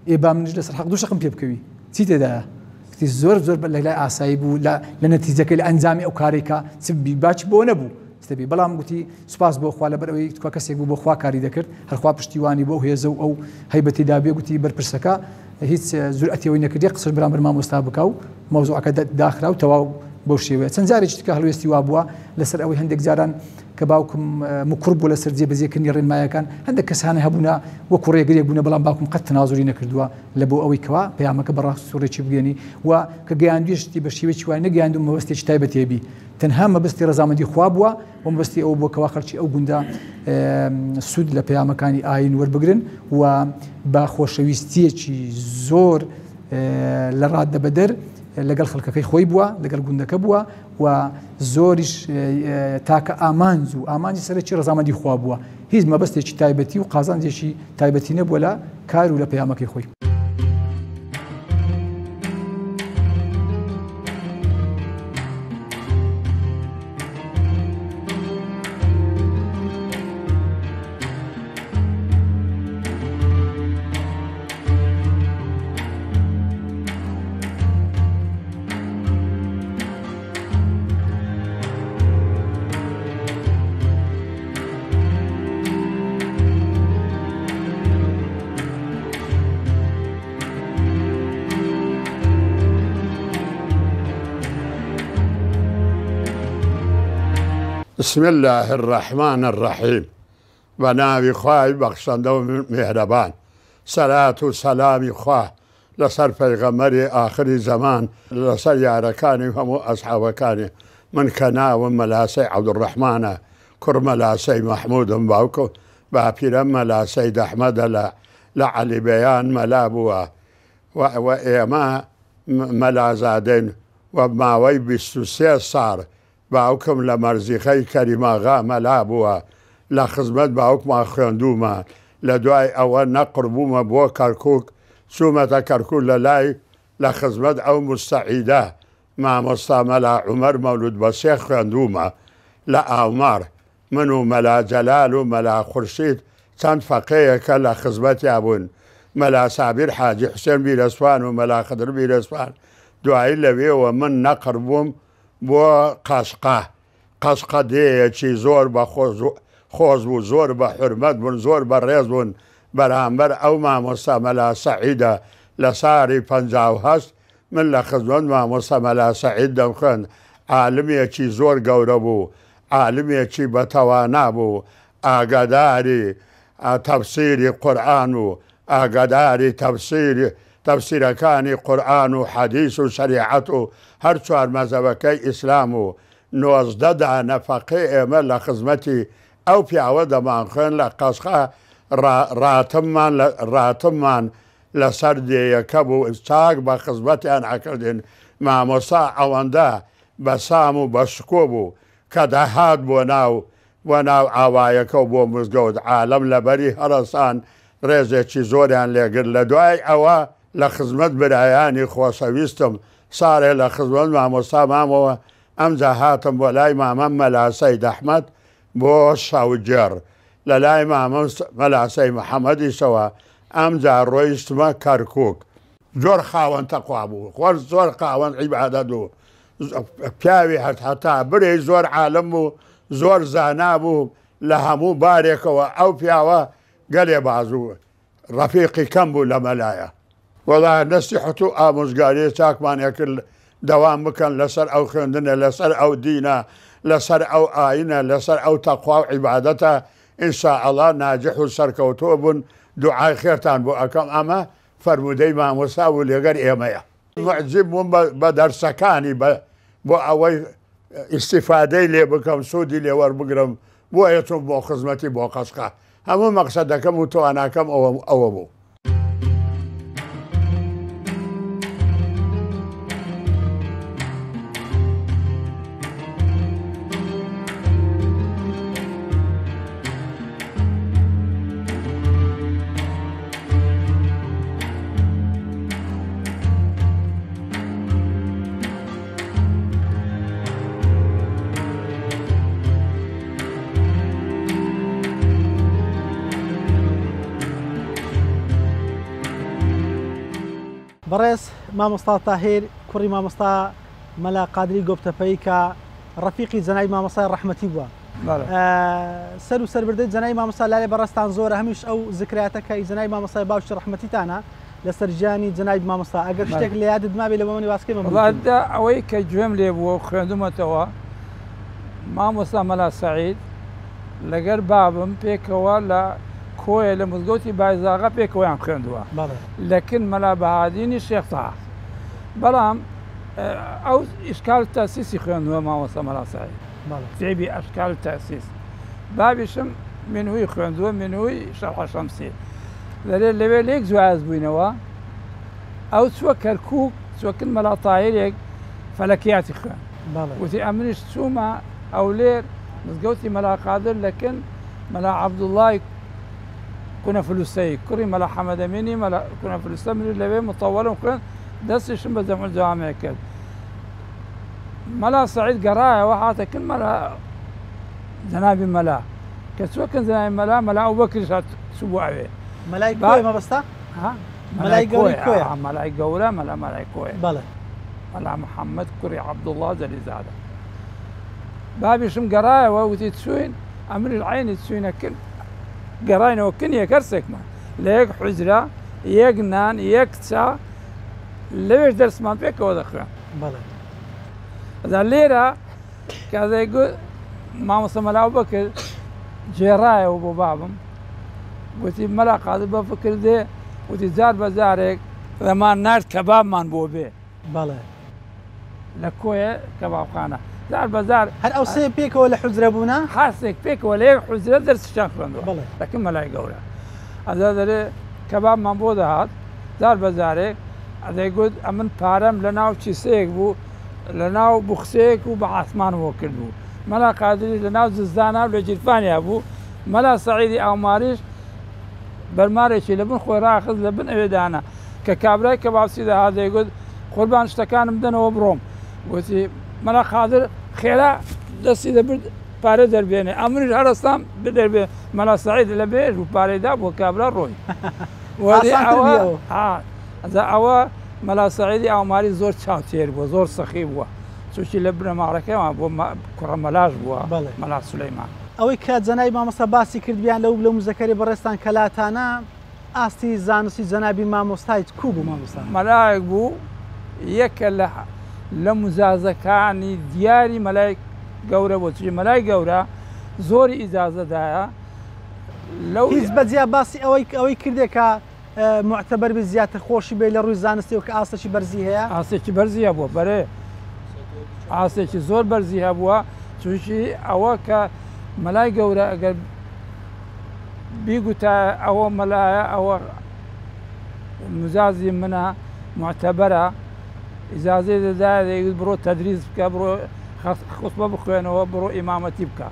ئێ با منیش لەسەر حەق دوو شەقم پێ بکەوی چی تێدایە گوتی زۆر زۆر لە لای ئاسایی بوو لە لە نەتیجەکەی لە ئەنجامی ئەو کارەی کە چ بی باکی بۆ نەبوو چ بی بەڵام گوتی سوپاس بۆ خوا لەبەر ئەوەی تکوا کەسێک بوو بۆ خوا کاری دەکرد هەرخوا پشتیوانی بۆ ئەو هێزە و ئەو هەیبەتی دابێ گوتی بەرپرسەکە هیچ جورئەتی ئەوەی نەکرد یەک قسەش بەرامبەر مامۆستا بکا و مەوزوعەکە داخرا و تەواو بەو شێوەیە چەند جارێکی تکە هەڵوێستی وا بووە لەسەر ئەوەی هەندێک جاران کە باوکم مکوڕ بووە لەسەر جێبەجێکردنی ڕێنمایەکان، هەندێک کەسانە هەبوونە وەکو ڕێگرێک بوونە، بەڵام باوکم قەت تەنازولی نەکردووە لە بۆ ئەوەی کەوا پەیامەکە بە ڕاست و ڕێکی بگەیەنی و کە گەیاندویشتی بە شێوەیەکی وای نەگەیاندووم مەبەستێکی تایبەتی هەبی، تەنها مەبەستی ڕەزامەندی خوا بووە و مەبەستی ئەوە بووە کەوا خەڵکی ئەو گوندە سوود لە پەیامەکانی ئایین وەربگرن و بە خۆشەویستییەکی زۆر لە ڕادەبەدەر لەگەڵ خەڵکەکەی خۆی بووە، لەگەڵ گوندەکە بووە. و زۆریش تاکە ئامانج و ئامانجی سەرەکی ڕەزامەندی خوا بووە، هیچ مەبەستێکی تایبەتی و قازانجێکی تایبەتی نەبووە لە کار و لە پەیامەکەی خۆی. بسم اللە الرحمن الرحیم بە ناوی خوای بەخشەندە و میهرەبان سەلات و سەلامی خوا لەسەر پەیغەمبەری ئاخری زەمان لەسەر یارەکانی و هەموو ئەسحابەکانی من کە ناوم مەلا سەی عەبدولڕەحمانە کوڕ مەلا سەی مەحموودم باوکم باپیرەم مەلا سەید ئەحمەدە لە لە عەلی بەیان مەلا بووە و و ئێمە مەلازادەین و ماوەی 23 ساڵ باوکم لە مەرزیخەی کەریماغا مەلا بووە، لە خزمەت باوکما خوێندوومە، لە دوای ئەوە نەقڕ بوومە بۆ کەرکووک، چوومەتە کەرکووک لە لای لە خزمەت ئەو موستەعیدە مامۆستا مەلا عومەر مەولوود بەسێ خوێندوومە لە ئاوماڕ، من و مەلا جەلال و مەلا خورشید چەند فەقێیەکە لە خزمەتیا بووین، مەلا سابیر حاجی حوسێن بیرەسپان و مەلا خدر بیرەسپان، دوایی لەوێوە من نەقڕ بووم بۆ قەشقە، قەشقە دێیەکی زۆر بە خۆش بوو، زۆر بە حورمەت بوون، زۆر بە ڕێز بوون بەرامبەر ئەو مامۆستا مەلا سەعیدە، لە ساڵی 58 من لە خزمەت مامۆستا مەلا سەعید دەمخوێند، عالمێکی زۆر گەورە بوو، عالمێکی بە تەوانا بوو، ئاگاداری تەفسیری قورئان و ئاگاداری تەفسیری تەفسیرەکانی قورئان و حەدیس و شەریعەت و هەر چوار مەزەبەکەی ئیسلام و 19 دانە فەقێ ئێمە لە خزمەتی ئەو پیاوە دەمانخوێند لە قەشقە ڕاتممان لە ڕاتممان لەسەر دێیەکە بوو چاک بە خزمەتیان ئەکردین مامۆستا ئەوەندە بە سام و بە شکۆ بوو کە دەهات بۆ ناو بۆ ناو ئاوایەکە و بۆ مزگەوت عالەم لە بەری هەڵەسان ڕێزێکی زۆریان لێگرت لە دوای ئەوە لە خزمەت برایانی خۆشەویستم ساڵێ لە خزمەت مامۆستا مامەوە. ئەمجا هاتم بۆ لای مامەم مەلا سەید ئەحمەد بۆ شەوگێڕ، لە لای مامەم مەلا سەید محەمەدیشەوە ئەمجا ڕۆیشتمە کەرکووک. زۆر خاوەن تەقوا بوو، خۆر زۆر خاوەن عیبادەت بوو، پیاوی هەتا برێی زۆر عالم بوو، زۆر زانا بوو لە هەموو بارێکەوە ئەو پیاوە گەلێ باز بوو، ڕەفیقی کەم بوو لە مەلایە. وەڵا نەسیحەت و ئامۆژگاریە چاکمان ئەکرد دەوام بکەن لەسەر ئەو خوێندنە لەسەر ئەو دینە لەسەر ئەو ئاینە لەسەر ئەو تەقوا و عیبادەتە ان شاء اللە ناجح و سەرکەوتوو بن دوعای خێرتان بۆ ئەکەم ئەمە فەرموودەی مامۆستا بوو لەگەر ئێمەیە. موعجیب بووم بە دەرسەکانی بۆ ئەوەی ئیستیفادەی لێ بکەم سوودی لێ وەربگرم بۆیە چووم بۆ خزمەتی بۆ قەشقە هەموو مەقسەدەکەم و تواناکەم ئەوە بوو. بەڕێز مامۆستا تاهیر کوڕی مامۆستا مەلا قادری گۆپتەپەیی کە ڕەفیقی جەنابی مامۆستای ڕەحمەتی بووە سەر و سەربردەی جەنابی مامۆستا لاێ بەڕێزتان زۆرە هەمیش ئەو زکرایەتە کە ئی جەنابی مامۆستای باوکی ڕەحمەتیتانە لەسەر ژیانی جەنابی مامۆستا ئەگەر شتێک لە یادت مابێ لە بۆمنی باس کەی مەمنون. وەڵا دە ئەوەی کە گوێم لێ بووە و خوێندومەتەوە مامۆستا مەلا سەعید لەگەر بابم پێکەوە لە کۆیە لە مزگەوتی بایزاغا پێکەوەیان خوێندووە لە کن مەلا بەهادینی شێخ تەها بەڵام ئەو ئیشکال تەسیسی خوێندووە مامۆستا مەلا سەعید کتێبی ئەشکال تەسیس بابیشم منهوی خوێندووە منهوی شەرح شەمسی دەرێ لەوێ لێک جیاواز بووینەوە ئەو چووە کەرکووک چووە کن مەلا تاهیرێک فەلەکیاتی خوێن وتی ئەمنیش چوومە هەولێر مزگەوتی مەلا قادر لەکن مەلا عەبدوڵڵای کونە فلوسەی کوڕی مەلا حەمەدەمینی مەلا کونە فلوسە منیش لەوێ متەوەلم خوێن دەستیشم بە جەمع جوامع کرد مەلا سەعید گەڕایەوە هاتە کن مەلا جەنابی مەلا کە چووە کن جەنابی مەلا مەلا ئەوبەکریش هات چوو بۆ ئەوێ. مەلای کۆیە مەبەستە؟ ها؟ مەلای گەورەی کۆیە. مەلای گەورە مەلا مەلای کۆیە. بەڵێ. مەلا محەممەد کوڕی عەبدوڵڵا جەلیزادە. بابیشم گەڕایەوە وتی چووین ئەمنیش عەینی چووینە کن گەڕاینەوە کن یەک هەرسێکمان لە یەک حوجرە یەک نان یەک چا لەوێش دەرسمان پێکەوە دەخوێن. بەڵێ. ئەجا لێرە کە دەیگوت مامۆستا مەلا ئەبوبەکر گێڕایەوە بۆ بابم گوتی مەلا قادر بە فکر دێ وتی جار بە جارێک دەمان نارد کەبابمان بۆ بێ. بەڵێ. لە کۆیە کەبابخانە جار بە جار. هەر ئەو سێ پێکەوە لە حوجرە بوونە؟ هەر سێک پێکەوە لە یەک حوجرە دەرسیشیان خوێندووە. بەڵێ. لەکن مەلای گەورە. ئەجا دەرێ کەبابمان بۆ دەهات جار بە جارێک دەیگوت ئەمن پارەم لە ناو کیسەیەک بوو لە ناو بوخچەیەک و بە عاسمانەوە کردبوو. مەلا قادریش لە ناو جزدانا و لە گیرفانیا بوو. مەلا سەعیدی ئاوماریش بەرمارێکی لە بن خۆی ڕاخست لە بن ئەوێ دانا. کە کابرای کەبابچی دەهات دەیگوت قوربان شتەکانم بدەنەوە بڕۆم. گوتی مەلا قادر خێرا دەستی دەبرد پارە دەربێنێ. ئەمنیش هەرەستام بدەربێ. مەلا سەعید لە بێژ بوو پارەی دا بۆ کابرا ڕۆی. وەلی ئاسانتر ئەوە بی ئەوە. ئەجا ئەوە مەلا سەعیدی ئاوماری زۆر چاوتێر بووە، زۆر سەخی بووە، چونکی لە بنەماڵەکەیان بووە، کوڕە مەلاش بووە، مەلا سولەیمان. ئەوەی کە جەنابی مامۆستا باسی کرد بیان لەو لەو مزەکەری بەڕێزتان کە لاتانە ئاستی زانستی جەنابی مامۆستای کوو بوو مامۆستا؟ مەلایەک بوو یەکە لە لە مجازەکانی دیاری مەلای گەورە بوو، چونکی مەلای گەورە زۆری ئیجازە دایە لەو. هیچ بەجیا باسی ئەوەی ئەوەی کردێ کە موعتەبەر بی زیاتر خۆشی بێ لە ڕووی زانستیەوە کە ئاستێکی بەرزی هەیە؟ ئاستێکی بەرزی هەبووە بەرێ ئاستێکی زۆر بەرزی هەبووە چونکی ئەوە کە مەلای گەورە ئەگەر بیگوتایە ئەوە مەلایە ئەوە مجازی منە معتەبەرە ئیجازەی دەدایە دەیگوت بڕۆ تەدریس بکە بڕۆ خوتبە بخوێنەوە بڕۆ ئیمامەتی بکە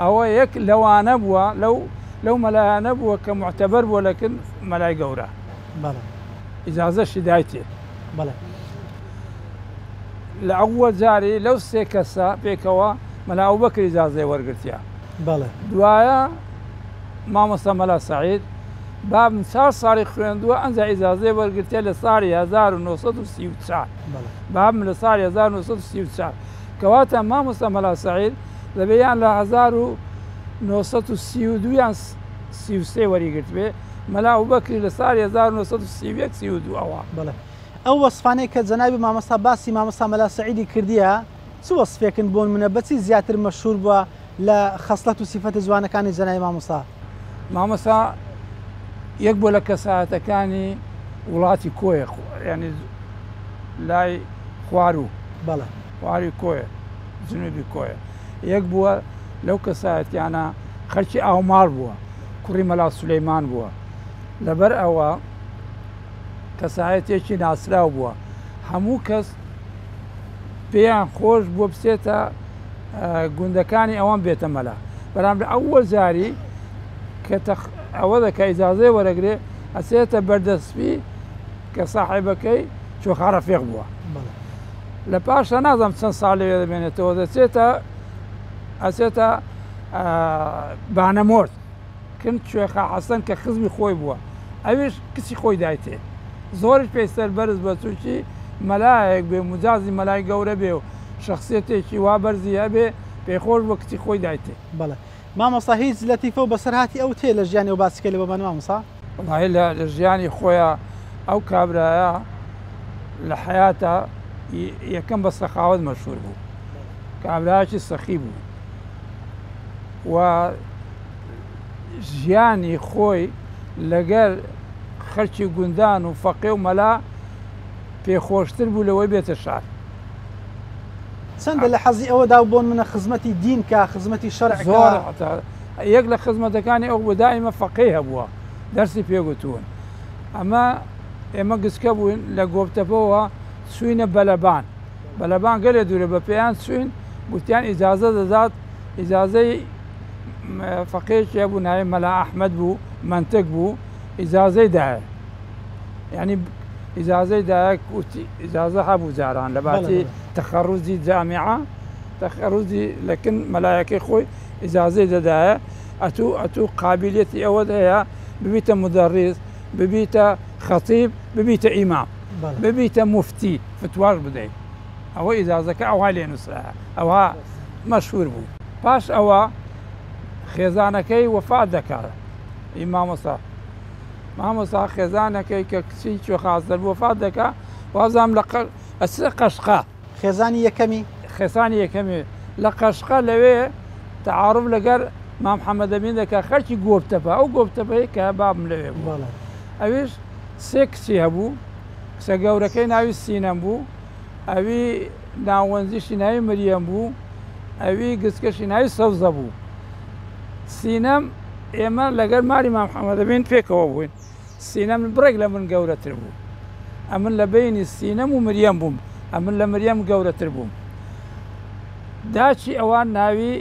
ئەوە یەک لەوانە بووە لەو لەو مەلایانە بووە کە موعتەبەر بووە لە کن مەلای گەورە. بەڵێ. ئیجازەشی دایتێ. بەڵێ. لە ئەوەل جاری لەو سێ کەسە پێکەوە مەلا ئەبوبەکر ئیجازەی وەرگرتیە. بەڵێ. دوایە مامۆستا مەلا سەعید بابم چار ساڵی خوێندووە ئەنجا ئیجازەی وەرگرتیە لە ساڵی 1934. بەڵێ. بابم لە ساڵی 1934. کەواتە مامۆستا مەلا سەعید دەبێ یان لە 1932 یان 33 وەریگرتبێ، مەلا ئەبوبەکری لە ساڵی 1931 32 ئەوە. بەڵێ. ئەو وەسفانەی کە جەنابی مامۆستا باسی مامۆستا مەلا سەعیدی کردیە چ وەسفێکن بۆنمونە بەچی زیاتر مەشهور بوە لە خەسڵەت و سیفەتە جوانەکانی جەنابی مامۆستا؟ مامۆستا یەک بوە لە کەسایەتەکانی وڵاتی کۆیە یانی لای خواروو. بەڵێ. خواروی کۆیە جنوبی کۆیە یەک بووە لەو کەسایەتیانە خەلکی ئاوماڵ بووە کوڕی مەلا سولەیمان بووە لەبەر ئەوە کەسایەتێکی ناسراو بووە هەموو کەس پێیان خۆش بووە بچێتە گوندەکانی ئەوان بێتە مەلا بەڵام لە ئەوە جاری کە ئەوە دەکە ئیجازەی وەرەگرێ ئەچێتە بەردەسپی کە ساحێبەکەی چۆخا ڕەفیق بووە لە پاشە نازانم چەند ساڵ لەوێ دەمێنێتەوە دەچێتە ئەچێتە بانەمۆرد کن کوێخا حەسەن کە خزمی خۆی بووە ئەویش کچی خۆی دایتێ زۆریش پێی سەر بەرز بە چونکی مەلایەک بێ مجازی مەلای گەورە بێ و شخصیەتێکی وا بەرزی هەبێ پێخۆش بووە کچی خۆی دایتێ. بەڵێ مامۆستا هیچ لەتیفە و بەسەرهاتی ئەو تێ لە ژیانی ئەو باسی کەی لە بۆمان مامۆستا؟ وەڵاهی لە لە ژیانی خۆیا ئەو کابرایە لە حەیاتا یەکەم بە سەخاوەت مەشهور بوو کابرایەکی سەخی بوو و ژیانی خۆی لەگەر خەلکی گوندان و فەقێ و مەلا پێخۆشتر بوو لەوەی بێتە شار. چەندە لە حەزی ئەوەدا و بۆنمونە خزمەتی دین کا خزمەتی شەرع کا. زۆر یەک لە خزمەتەکانی ئەو بوو دائیمە فەقێی هەبووە دەرسی پێ گوتوون ئەمە ئێمە گچکە بووین لە گۆپتەپەوە چووینە بەلەبان بەلەبان گەلێ دوورە بە پێیان چووین گوتیان ئیجازە دەدات ئیجازەی فەقێیەکی هەبوو ناوی مەلا ئەحمەد بوو مەنتک بوو ئیجازەی دایە یعنی ئیجازەی دایە وتی ئیجازە هەبوو جاران لە باتی تەخەڕوجی جامیعە تەخەڕوجی لەکن مەلایەکەی خۆی ئیجازەی دەدایە ئەتوو ئەتوو قابلیەتی ئەوەت هەیە ببیتە مدەڕیس ببیتە خەتیب ببیتە ئیمام ببیتە موفتی فتواش بدەیت ئەوە ئیجازەکە ئەوها لێ نووسرایە ئەوها مەشهور بوو پاش ئەوە خێزانەکەی وەفات دەکات ئی مامۆستا مامۆستا خێزانەکەی کە کچی کوێخازەر بوو وەفات دەکا وازام لە ئەچێ قەشقا. خێزانی یەکەمی؟ خێزانی یەکەمی لە قەشقا لەوێ تەعاروف لەگەر مام حەمەدەمین دەکا خەلکی گۆپتەپە ئەو گۆپتەپەی کە بابم لەوێ بوو ئەویش سێ کچی هەبوو کچە گەورەکەی ناوی سینەم بوو ئەوی ناوەنجیشی ناوی مریەم بوو ئەوی گچکەشی ناوی سەوزە بوو سینەم ئێمە لەگەر ماری مام حەمەدەمین پێکەوە بووین سینەم بڕێک لە من گەورەتر بوو ئەمن لە بەینی سینەم و مریەم بووم ئەمن لە مریەم گەورەتر بووم داچی ئەوان ناوی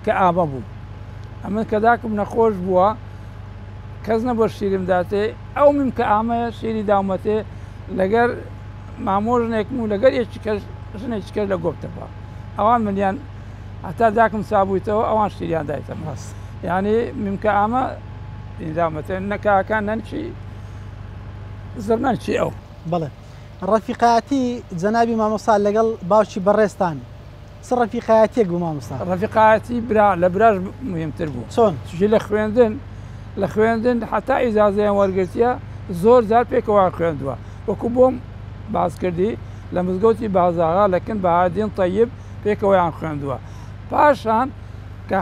کە ئامە بوو ئەمن کە داکم نەخۆش بووە کەس نەبووە شیرم داتێ ئەو مم کە ئامەیە شیری داومەتێ لەگەر مامۆژنێکم و لەگەر یەکی کەس ژنێکی کەس لە گۆپتەپە ئەوان منیان هەتا داکم چابوویتەوە ئەوان شیریان دایتە من یعنی ممکە ئامە دامەتێ نەکاکان نەنکی زڕنەنکی ئەو. بەڵێ ڕەفیقایەتی جەنابی مامۆستا لەگەڵ باوکی بەڕێزتان چ ڕەفیقایەتیەک بوو مامۆستا؟ ڕەفیقایەتی برا لە براش مهمتر بوو. چۆن؟ چونکی لە خوێندن لە خوێندن هەتا ئیجازەیان وەرگرتیە زۆر جار پێکەوەیان خوێندووە وەکو بۆم باس کردی لە مزگەوتی بازاغا لە کن بەهادین تەیب پێکەوەیان خوێندووە پاشان کە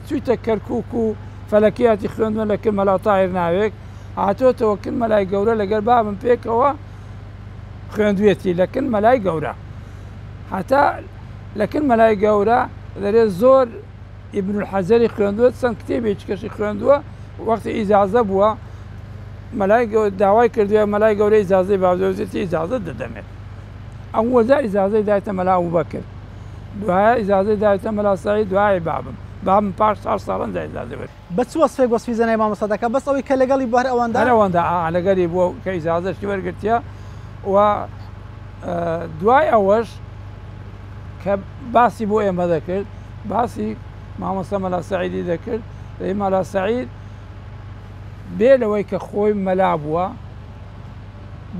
چوویتە کەرکوک و فەلەکیاتی خوێندووە لە کن مەلا تاهیر ناوێک هاتۆتەوە کن مەلای گەورە لەگەر بابم پێکەوە خوێندوێتی لە کن مەلای گەورە هەتا لە کن مەلای گەورە دەرێ زۆر ئیبن الحەجەری خوێندووە چەند کتێبێکی کەشی خوێندووە وەختی ئیجازە بووە مەلای داوای کردووە مەلای گەورە ئیجازەی باوزێتی ئیجازە دەدەمێت ئەو وەزا ئیجازەی دایتە مەلا ئەبوبەکر دوایە ئیجازەی دایتە مەلا سەعید دوایە بابم بابم پاش چار ساڵان جا ئیجازەی وەرگرت. بە چ وەسفێک وەسفی جەنابی مامۆستا دەکا بەس ئەوەی کە لەگەڵی بوو هەر ئەوەندە؟ هەر ئەوەندە ئا لەگەری بووە کە ئیجازەشی وەرگرتیە و دوای ئەوەش کە باسی بۆ ئێمە دەکرد باسی مامۆستا مەلا سەعیدی دەکرد دەی مەلا سەعید بێ لەوەی کە خۆی مەلا بووە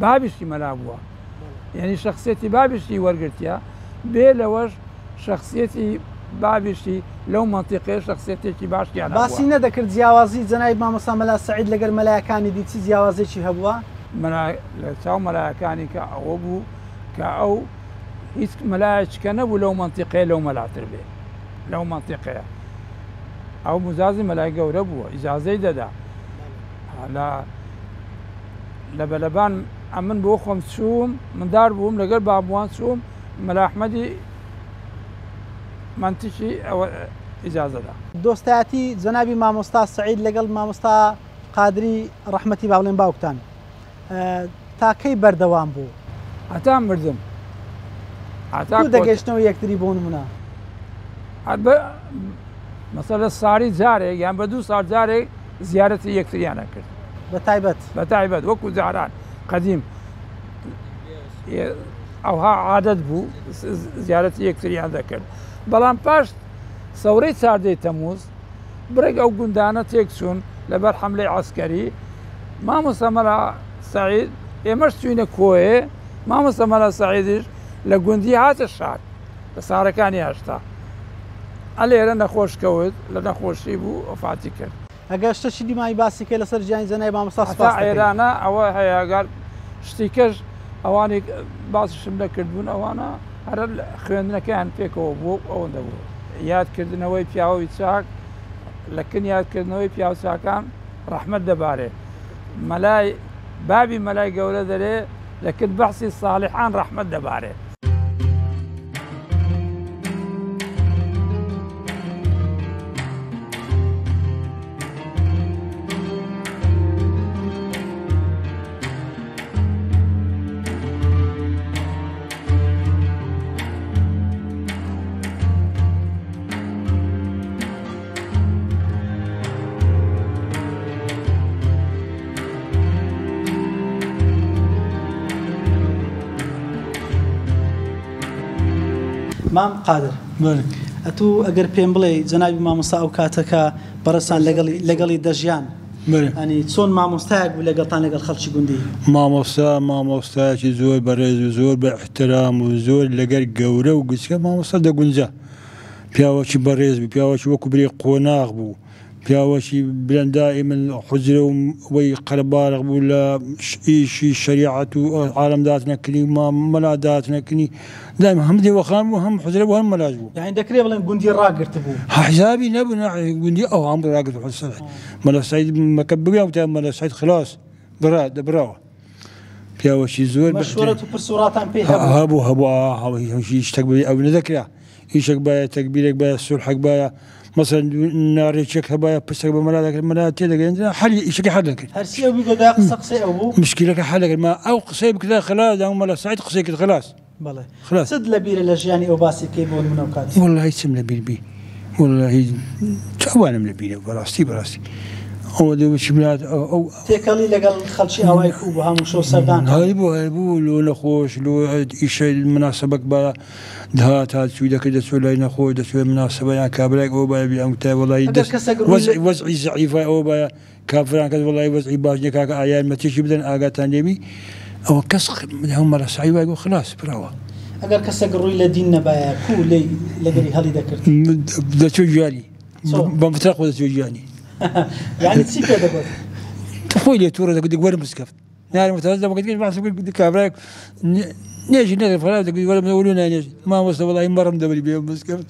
بابیشی مەلا بووە یعنی شخصیەتی بابیشی وەرگرتیە بێ لەوەش شخصیەتی بابیشی لەو مەنتیقەیە شخصیەتێکی باشیان هەبووە. باسی نەدەکرد جیاوازی جەنابی مامۆستا مەلا سەعید لەگەر مەلایەکانی دی چی جیاوازێکی هەبووە؟ مەلا لە چاو مەلایەکانی کە ئەوە بوو کە ئەو هیچ مەلایەکی کە نەبوو لەو مەنتیقەیە لەو مەلاتر بێ لەو مەنتیقەیە ئەو مجازی مەلای گەورە بووە ئیجازەی دەدا لە لە بەلەبان ئەمن بۆ خۆم چووم مندار بووم لەگەر بابوان چووم مەلا ئەحمەدی مەنتیکی ئەوە ئیجازەدا. دۆستایەتی جەنابی مامۆستا سەعید لەگەڵ مامۆستا قادری ڕەحمەتی با بڵێن باوکتان تا کەی بەردەوام بوو؟ هەتا مردم. هەتا کو دەگەیشتنەوە یەکتری بۆ نمونە؟ مەسەلە ساڵی جارێک یان بە دوو ساڵ جارێک زیارەتی یەکتریان ئەکرد. بە تایبەت؟ بە تایبەت وەکو جاران قەدیم ئەوها عادەت بوو زیارەتی یەکتریان دەکرد. بەڵام پاش سەورەی چاردەی تەمووز بڕێک ئەو گوندانە تێکچوون لەبەر حەملەی عەسکەری مامۆستا مەلا سەعید ئێمەش چووینە کۆیێ مامۆستا مەلا سەعیدیش لە گوندی هاتە شار لە ساڵەکانی 80 ئەلێرە نەخۆش کەوت لە نەخۆشی بوو وەفاتی کرد. ئەگەر شتەکی دیمای باسی کەی لەسەر ژیانی جەنابی مامۆستا هەتا سپاست دەکەین. ئێرانە ئەوە هەیە گەر شتی کەش ئەوانەی باسیشم نەکردبوون ئەوانە هەر خوێندنەکەیان پێکەوە بووە و ئەوەندە بوو. یادکردنەوەی پیاوی چاک لە کن یادکردنەوەی پیاو چاکان ڕەحمەت دەبارێ. مەلای بابی مەلای گەورە دەرێ لە کن بەحسی ساڵحان ڕەحمەت دەبارێ. مام قادر ئەتوو ئەگەر پێم بڵێ جەنابی مامۆستا ئەو کاتە کە بەڕێزتان لەگەڵی لەگەڵی دەژیان ئەنی چۆن مامۆستایەک بوو لەگەڵتان لەگەڵ خەڵکی گوندی؟ مامۆستا مامۆستایەکی زۆر بەڕێز و زۆر بە ئیحترام و زۆر لەگەر گەورە و گچکە مامۆستا دەگونجا پیاوەکی بەڕێز بوو پیاوەکی وەکو برێ قۆناغ بوو پیاوەکی بلەن دائیمەن حوجرە و وەی قەرەباڵغ بوو لە ئیشی شەریعەت و عالەم داتنە کنی و مەلا داتنە کنی دایم هەم دێوەخان بوو هەم حوجرە بوو هەم مەلاش بوو. یانی دەکرێ بڵێن گوندی ڕاگرتبوو؟ حیسابی نەبوو نا گوندی ئەو هەم ڕاگرت مەلا سەعید مەکە بگیان وتیان مەلا سەعید خلاص برا دەبراوە پیاوەکی زۆر مەشوەرەت و پرس و ڕاتان پێی هەبوو؟ هەبوو هەبوو هیچ شتێک بێ ئەو نەدەکرا ئیشێک بایە تەکبیرێک بایە سولحێک بایە مەسەلەن ناڕێکیەک هەبایە پرسێک بە مەلا دەکرد مەلا تێدەگەیەندرا حەلی ئیشەکە حەل دەکرد هەرچی ئەو بیگۆدا قسە قسەی ئەو بوو مشکلەکە حەل دەکرد ما ئەو قسەی بکرا خلاص دام مەلا سعید قسەی کرد خلاص بەڵێ خلاص چت لەبیرە لە ژیانی ئەو باسی بکەی بۆ نمونە ئەو کات واللهی چم لەبیر بی واللهی چاوانم لەبیرە بەڕاستی بەڕاستی ئەوە دەبوو چی بلات ئەو تێکەڵی لەگەڵ خەڵکی ئاوای کوو بوو هەموو شەو سەردان هەیبوو هەیبوو لۆ نەخۆش لۆ ئیشە مناسبەک بە دەهات هاتچووی دەکرد دەچووە لای نەخۆش دەچووە مناسبە یان کابرایەک ئەوە بایە بیان وتایە وەڵایی ئەگەر دەست کەسێک ڕووی وەزعی وەزعی زەعیفە ئەوە بایە کافران کەس وەڵایی وەزعی باش نییە کاکە ئا یارمەتیەکی بدەن ئاگاتان لێبی ئەوە کەس هەموو مەلا سەعی وای گوت خلاص براوە. ئەگەر کەسێک ڕووی لە دین نەبایە کوو لێی لەگەری هەڵی دەکرد؟ دەچوو گیانی چۆن؟ بە مفتاح خۆ دەچوو گیانی. یانی چی پێ دەگوت؟ خۆی لێ تووڕە دەگوت وەرە مزگەفت. نارم وتاز دەمەکەت گەشت باسم کرد کابرایەک نێژی نەکرد فەرار دەکرد وەرە وەرە نانێژ مامۆستا وەڵی مەڕم دەبری بێ مزگەفت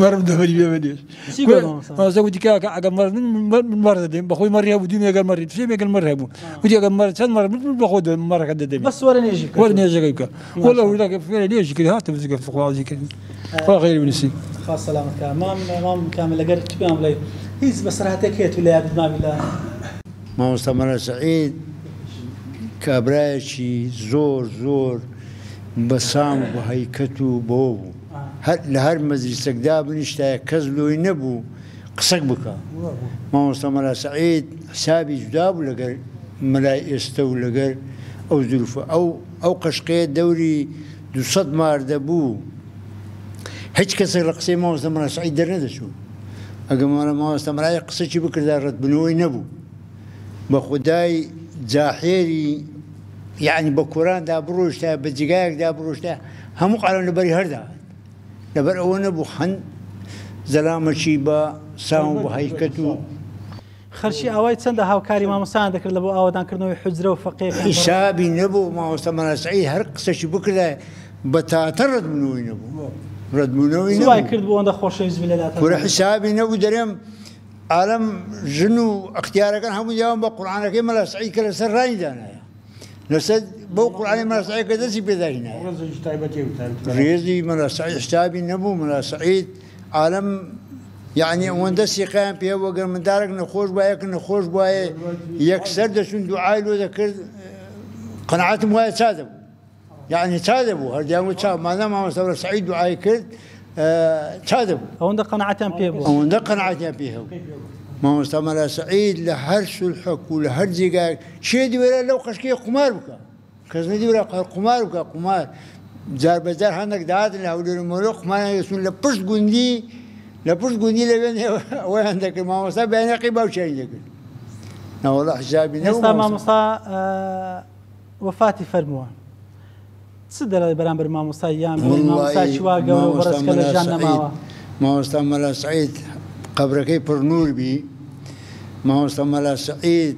مەڕم دەبری بێ بەنێژ مامۆستا گوتی کاکە ئەگەر مەڕ من مەڕ دەدەین بەخۆی مەڕی هەبوو دوو مێگەل مەڕی سێ مێگەل مەڕ هەبوو گوتی ئەگەر مەڕ چەند مەڕ من بەخۆ مەڕەکە دەدەم بەس وەرە نێژی بکە وەرە نێژەکەی بکە وەڵا وردەکە فێرە نێژی کرد هاتە مزگەفت خوا عەزیز کرد خوا خێری بنووسی. خوا سەلامەت کا مام مام کامل ئەگەر تو پێمان بڵێی هیچ بەسەرهاتێک هەیە تو لە یادت مابی لە مامۆستا مەلا سەعید کابرایەکی زۆر زۆر بە سام و بە هەیکەت و بەوە بوو هەر لە هەر مەجلیسێک دابنیشتایە کەس لۆی نەبوو قسەک بکا مامۆستا مەلا سەعید حسابی جودا بوو لەگەر مەلای ئێستە و لەگەر ئەو زروفە ئەو ئەو قەشقەیە دەوری 200 ماردە بوو. هیچ کەسێک لە قسەی مامۆستا مەلا سەعید دەرنەدەچوو. ئەگەر مامۆستا مەلا قسەکی بکردا ڕەتبوونەوەی نەبوو. بە خودای جاحێری یعنی بە کۆراندا بڕۆشتایە بە جێگایەکدا بڕۆشتایە هەموو قالم لەبەری هەردا لەبەر ئەوە نەبوو هەند زەلامەکی بە ساوم بە هەیکەت و خەرکی ئاوای چەندە هاوکاری مامۆستایان دەکرد لە بۆ ئاوەدانکردنەوەی حوجرە و فەقێکان؟ حیسابی نەبوو مامۆستا مەلا سەعید هەر قسەشی بکردایە بە تاتە ڕەتبوونەوەی نەبوو ڕەتبوونەوەی چ وای کرد بوو ئەوەندە خۆشەویست بی لە لاتان؟ کورە حیسابی نەبوو دەرێم عالەم ژن و ئەختیارەکان هەموو دیاوان بە قورعانەکەی مەلا سەعید کە لەسەر ڕانی دانایە لەسەر بەو قورعانی مەلا سەعید کە دەستی پێدا هینایە ڕێزی مەلا سەعید حیسابی نەبوو مەلا سەعید عالەم یعنی ئەوەندە سیقەیان پێ هەبوو گەر مندارێک نەخۆش بوایە یەک نەخۆش بوایە یەکسەر دەچوون دوعای لۆ دەکرد قەناعەتم وایە چا دەبوو یعنی چا دەبوو هەردیان وت چا مادام مامۆستا بە سعید دوعای کرد چا دەبوو ئەوەندە قەناعەتیان پێ بوو ئەوەندە قەناعەتیان پێ هەبوو مامۆستا مەلا سعید لە هەر سولحەک و لە هەر جێگایەک کێ دیوەرە لەو قەشکەیە قومار بکە کەس نەدیورا قومار بکە قومار جار بە جار هەندێک داهاتن لە هەولێر و مۆرۆ قوماریان دەچوون لە پشت گوندی لە پشت گوندی لەوێ ئەوەیان دەکرد مامۆستا بەیانیقی باوکیانی دەکرد نەوەڵا حیسابی نەبوو ئێستا مامۆستا وەفاتی فەرمووە چ دەڵێ بەرامبەر مامۆستا یان بڵێ مامۆستا چی وا گەورە و بەڕێز کە لە ژیان نەماوە؟ مامۆستا مەلا سەعید قەبرەکەی پڕ نوور بی مامۆستا مەلا سەعید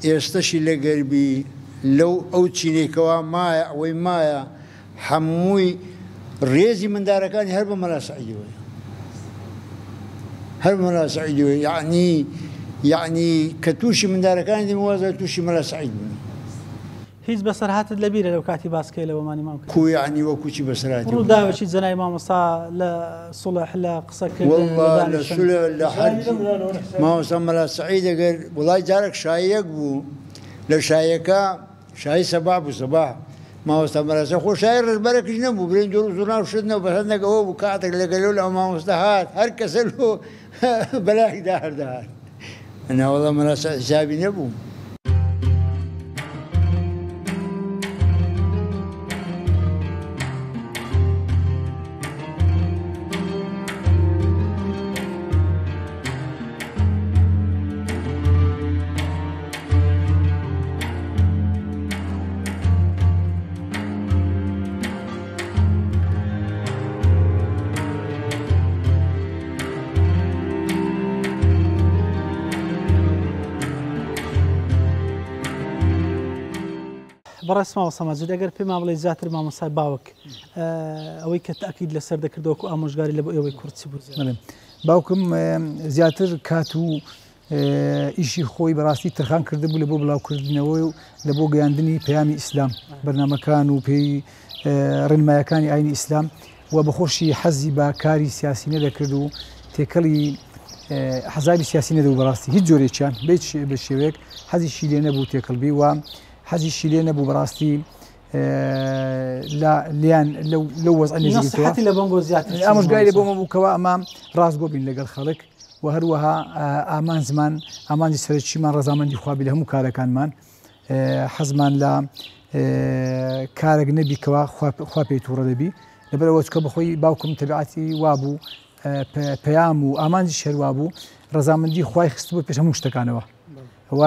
ئێستەشی لەگەر بی لەو ئەو چینەی کەوا مایە ئەوەی مایە حەمووی ڕێزی مندارەکانی هەر بە مەلا سەعیدەوەیە هەر بە مەلا سەعیدەوەیە یەعنی یەعنی کە تووشی مندارەکانی دەبن وازە تووشی مەلا سەعید بوون. هیچ بەسەرهاتت لەبیرە لەو کاتی باسکەی لە بۆمانی مام کرد؟ کو یەعنی وەکو چی بەسەرهاتی بوو؟ ڕووداوێکی جەنابی مامۆستا لە سوڵح لە قسە کردن لە وەڵڵا لە دانیشتن. سولح لە هەر مامۆستا مەلا سەعید ئەگەر وەڵای جارێک شاییەک بوو لە شاییەکە شایی سەباح بوو سەباح مامۆستا مەلا سەعید خۆ شایی ڕێزبەرەکیش نەبوو برێن دۆر و زوڕنا و شت نەبوو بەس هەندێک ئەوە بوو کاتێک لە گەلەو لە مامۆستا هات هەر کەسە لۆ بەلایەکدا هەر دەهات ناوەڵا مەلا سەعید حیسابی نەبوو. بەڕێز مامۆستا مەجید ئەگەر پێمان بڵێ زیاتر مامۆستای باوک ئەوەی کە تاکید لەسەر دەکرد وەکو ئامۆژگاری لە بۆ ئێوەی کوڕ چی بوو؟ باوکم زیاتر کات و ئیشی خۆی بەڕاستی ترخان کردبوو لە بۆ بڵاوکردنەوەی و لە بۆ گەیاندنی پەیامی ئیسلام بەرنامەکان و پێی ڕێنمایەکانی ئاینی ئیسلام و بەخۆشی حەزی بە کاری سیاسی نەدەکرد و تێکەڵی حەزابی سیاسی نەدەبوو بەڕاستی هیچ جۆرێکیان بێ هیچ بە شێوەیەک حەزیشی لێ نەبوو تێکەڵ بی و حەزیشی لێ نەبوو بەڕاستی لە لیان لەو وەزعە نزیکەوە نەسیحەتی لە بۆنگۆ زیاتر چی ئامۆژگاری لە بۆمە بوو کەوا ئەمە ڕاستگۆ بین لەگەڵ خەڵک و هەروەها ئامانجمان ئامانجی سەرەکیمان ڕەزامەندی خوا بی لە هەموو کارەکانمان حەزمان لە کارێک نەبی کەوا خوا پێی تووڕە دەبی لەبەرئەوە چکە بەخۆی باوکم تەبعەتی وابوو پەیام و ئامانجیش هەر وابوو ڕەزامەندی خوای خستبوو پێش هەموو شتەکانەوە و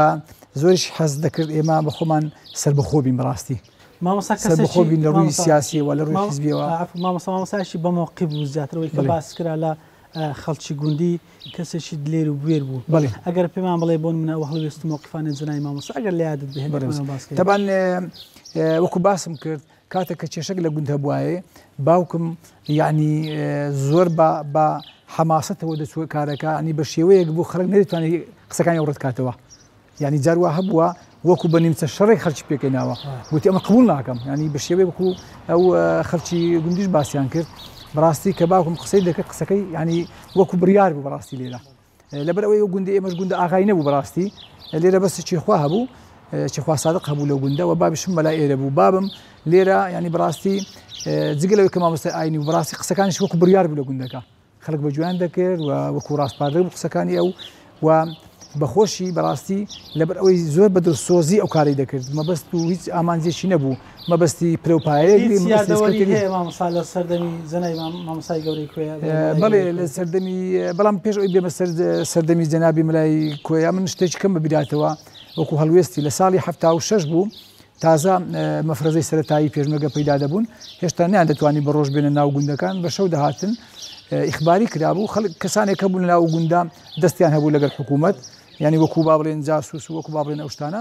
زۆریش حەز دەکرد ئێمە بە خۆمان سەربەخۆ بین بەڕاستی مامۆستا سەربەخۆ بین لە ڕووی سیاسیەوە لە ڕووی حزبیەوە مامۆستا مامۆستایشی بە مۆقی بوو زیاترەوەی کە باس کرا لە خەڵکی گوندی کەسێکی دلێر و بوێر بوو بەڵێ ئەگەر پێمان بڵێ بۆ نمونە ئەو هەڵوێست و مەوقیفانەی جەنابی مامۆستا ئەگەر لە یادت بێ هەندێک پێمان باس کەی. تەبعەن وەکو باسم کرد کاتێک کە کێشەک لە گوند هەبوایێ باوکم یعنی زۆر بە بە حەماسەتەوە دەچووە کارەکە ینی بە شێوەیەک بوو خەڵک نەیتوانی قسەکانی ئەو ڕەت کاتەوە یانی جار وا هەبووە وەکو بە نیمچە شەڕێک خەڵکی پێکەیناوە گوتی ئەمە قبول ناکەم ینی بە شێوەیەک وەکو ئەو خەڵکی گوندیش باسیان کرد بەڕاستی کە باوکم قسەی دەکرد قسەکەی ینی وەکو بڕیار بوو بەڕاستی لێرە لەبەر ئەوەی ئەو گوندی ئێمەش گوندە ئاغای نەبوو بەڕاستی لێرە بەس چێخوا هەبوو چێخوا سادق هەبوو لەو گوندە و بابیشم مەلا ئێرە بوو بابم لێرە ینی بەڕاستی جگە لەوەی کە مامۆستای ئاینی و بەڕاستی قسەکانیش وەکو بڕیار بوو لە گوندەکە خەڵک بە گوێیان دەکرد و وەکو ڕاسپاردە بوو قسەکانی ئەو و بەخۆشی بەڕاستی لەبەر ئەوەی زۆر بە دڵسۆزی ئەو کارەی دەکرد مەبەست و هیچ ئامانجێکی نەبوو مەبەستی پلە و پایەیەک بێ هیچ مەبەستی یادەوەری دەستکەوتێک هەیە مامۆستا لە سەردەمی جەنابی مامۆستای گەورەی کۆیە بەڵێ لە سەردەمی بەڵام پێش ئەوی بێمە سەر سەردەمی جەنابی مەلای کۆیە من شتێکی کەم بەبیراتەوە وەکو هەڵوێستی لە ساڵی 76 بوو تازە مەفرەزەی سەرەتایی پێشمەرگە پەیدا دەبوون، هێشتا نەیاندەتوانی بە ڕۆژ بێنە ناو گوندەکان، بە شەو دەهاتن، ئیخباری کرابوو، خەڵک کەسانێک هەبوون لە ناو گوندا دەستیان هەبوو لەگەڵ حکوومەت، یانی وەکوو با بڵێن جاسووس و وەکوو با بڵێن ئەو شتانە،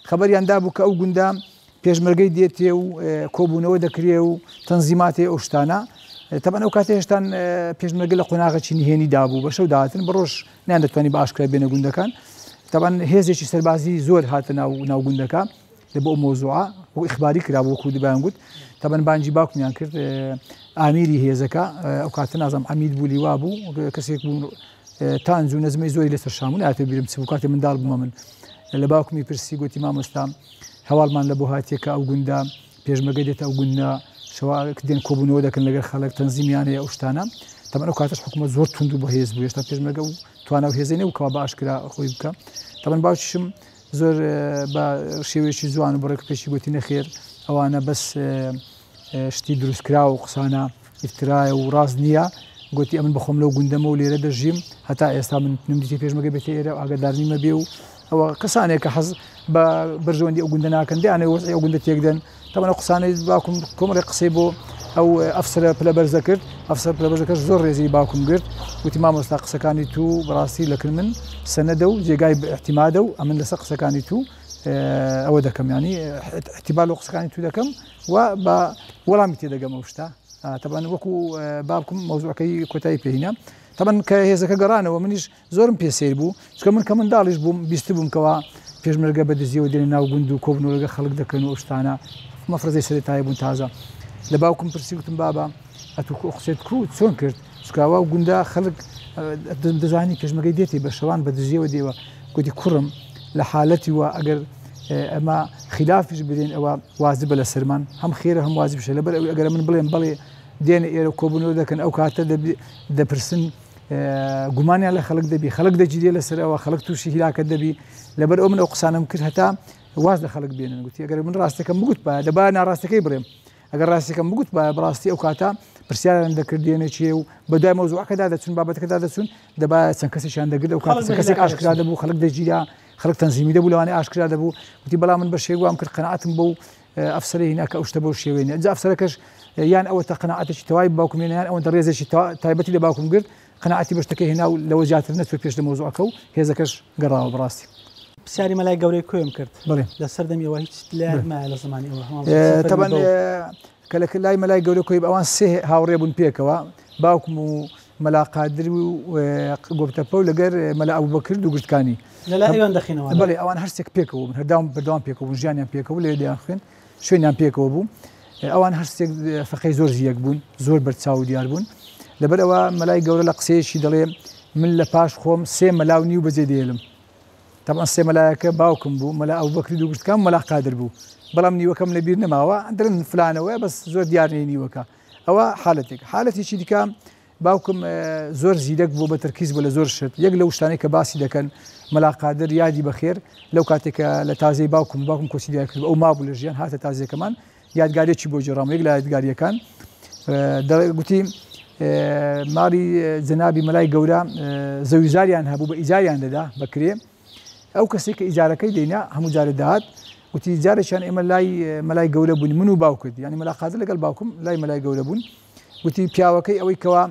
خەبەریان دابوو کە ئەو گوندە پێشمەرگەی دێتێ و کۆبوونەوە دەکرێ و تەنزیماتێ ئەو شتانە. تەبعەن ئەو کاتە هێشتان پێشمەرگە لە قۆناغێکی نهێنی دابوو، بە شەو دەهاتن، بە ڕۆژ نەیاندەتوانی بە ئاشکرا بێنە گوندەکان. تەبعەن هێزێکی سەربازی زۆر هاتە ناو ناو گوندەکە لە بۆ ئەو مەوزوعە وەک ئیخباری کرابوو وەکوو دەبایان گوت. تەبعەن بانگی باوکمیان کرد ئامیری هێزەکە ئەو کاتە نازانم عەمید بوو لیوا بوو کەسێک بوو تانج و نەزمەی زۆری لەسەر شان بوو نایەتەوە بیرم چ بوو کاتێ منداڵ بوومە من لە باوکمی پرسی گوتی مامۆستا هەواڵمان لە بۆ هاتیە کە ئەو گوندە پێشمەرگە دێتە ئەو گوندە شەوا دێن کۆبوونەوە دەکەن لەگەر خەڵک تەنزیمیان هەیە ئەو شتانە تەبعەن ئەو کاتەش حکوومەت زۆر توند و بەهێز بوو هێشتا پێشمەرگە و توانا و هێزەی نەبوو کەوا بە ئاشکرا خۆی بکە تەبعەن باوکیشم زۆر بە شێوەیەکی جوان و بەڕێک پێشی گوتی نەخێر ئەوانە بەس شتی دروستکراو و قسانە ئیفترایە و ڕاست نییە گوتی ئەمن بەخۆم لەو گوندەمە و لێرە دەژیم هەتا ئێستا من نمدیتی پێشمەگە بێتە ئێرە و ئاگادار نیمە بێ و ئەوە کەسانێک کە حەز بە بەرژەوەندی ئەو گوندە ناکەن دەیانەوێت وەزعی ئەو گوندە تێکدەن تەبعەن ئەو قسانەی باوکم کۆمەڵێک قسەی بۆ ئەو ئەفسەرە پلە بەرزە کرد ئەفسەر پلە بەرزەکەش زۆر ڕێزی باوکم گرت وتی مامۆستا قسەکانی تو بەڕاستی لەکن من سەنەدە و جێگای اعتیمادە و ئەمن لەسەر قسەکانی تو ئەوە دەکەم ینی اعتبار لە قسەکانی تو دەکەم و بە وەڵامی تێدەگەم ئەو شتە تەبعەن وەکو باوکم مەوزوعەکەی کۆتایی پێهینا تەبعەن کە هێزەکە گەڕانەوە منیش زۆرم پێ سەیر بوو، چونکە من کە منداڵیش بووم بیستبووم کەوا پێشمەرگە بە دزیەوە دێنە ناو گوند و کۆبنەوە لەگەڵ خەڵک دەکەن و ئەو شتانە، مەفرەزەی سەرەتایی بوون تازە. لە باوکم پرسی گوتم بابە ئەتوو ئەو قسەیەت کو چۆن کرد؟ چونکە ئەوا گوندە خەڵک دەزانی پێشمەرگەی دێتێ بە شەوان بە دزیەوە دێوە. گوتی کوڕم لە حالەتی وا ئەگەر ئەمە خیلافیش بدەین ئەوە واجبە لەسەرمان، هەم خێرە هەم واجبیشە، لەبەر ئەوەی ئەگەر من بڵێم بەڵێ دێنە ئێرە و کۆبوونەوە دەکەن ئەو کاتە دەپرسن گومانیان لە خەڵک دەبی خەڵک دەگیرێ لەسەر ئەوە خەڵک تووشی هیلاکەت دەبی لەبەر ئەو من ئەو قسانەم کرد هەتا واز لە خەڵک بێنن گوتی ئەگەر من ڕاستەکەم بگوت با دەبا ناڕاستەکەی بڵێم ئەگەر ڕاستەکەم بگوت با بەڕاستی ئەو کاتە پرسیاران دەکردێنە چێ و بە دوای مەوزوعەکەدا دەچون بابەتەکەدا دەچون دەبا چەند کەسێکیان دەگرت ئەو کاتە کەسێک ئاشکرا دەبوو خەڵک دەگیرا خەڵک تەنزیمی دەبوو لەوانەیە ئاشکرا دەبوو وتی بەڵام من بە شێوەی وام کرد قەناعەتم بەو ئەفسەرە هینا کە ئەو شتە بەو شێوەیە نیە ئینجا ئەفسەرەکەش یان ئەوە تا قەناعەتێکی تەواوی بە باوکم هێنا یان ئەوەندە ڕێزێکی تایبەتی لە باوکم گرت قەناعەتی بە شتەکە هێنا و لەوە زیاتر نەچووە پێش لە مەوزوعەکە و هێزەکەش گەڕاوە بەڕاستی. پرسیاری مەلای گەورەی کۆیم کرد بەڵێ. لە سەردەمی ئەوە هیچ لایەک مایە لە زمانی ئەوە مامۆستا فەرموو تەبعەن بەو. کە لە لای مەلای گەورە کۆی ئەوان سێ هاوڕێ بوون پێکەوە باوکم و مەلا قادر و گۆپتەپە و لەگەر مەلا ئەبوبەکر دووگرتکانی. لە لای ئەوان دەخینەوە. بەڵێ ئەوان هەر سێک پێکەوە بوون هەرداوم بەردەوام پێکەوە بوون ژیانیان پێکەوە بوو لەوێ دەیان خوێند شوێنیان پێکەوە بوو ئەوان هەر سێک فەقێی زۆر زیرەک بوون زۆر بەرچاو و دیار بوون لەبەر ئەوە مەلای گەورە لە قسەیەکی دەڵێ من لە پاش خۆم سێ مەلا و نیو بەجێ دێلم تەبعەن سێ مەلایەکە باوکم بوو مەلا ئەبوبەکری دووگرتکان مەلا قادر بوو بەڵام نیوەکەم لەبیر نەماوە درن فلانەوەیە بەس زۆر دیار نییە نیوەکە ئەوە حالەتێک حالەتێکی دیکە باوکم زۆر زیرەک بوو بە تەرکیز بوو لە زۆر شت یەک لەو شتانەی کە باسی دەکەن مەلا قادر یادی بەخێر لەو کاتێک کە لە تازەی باوکم باوکم کۆچی دوای کرد ئەو مابوو لە ژیان هاتە تازیەکەمان یادگاریەکی بۆ گێڕام یەک لە یادگاریەکان گوتی ماڵی جەنابی مەلای گەورە زەویزاریان هەبوو بە ئیجاریان دەدا بەکرێ ئەو کەسێک کە ئیجارەکەی دەینا هەموو جارێ دەهات گوتی جارێکیان ئێمە لای مەلای گەورە بووین من و باوکت یعنی مەلا قادر لەگەڵ باوکم لای مەلای گەورە بوون گوتی پیاوەکەی ئەوەی کەوا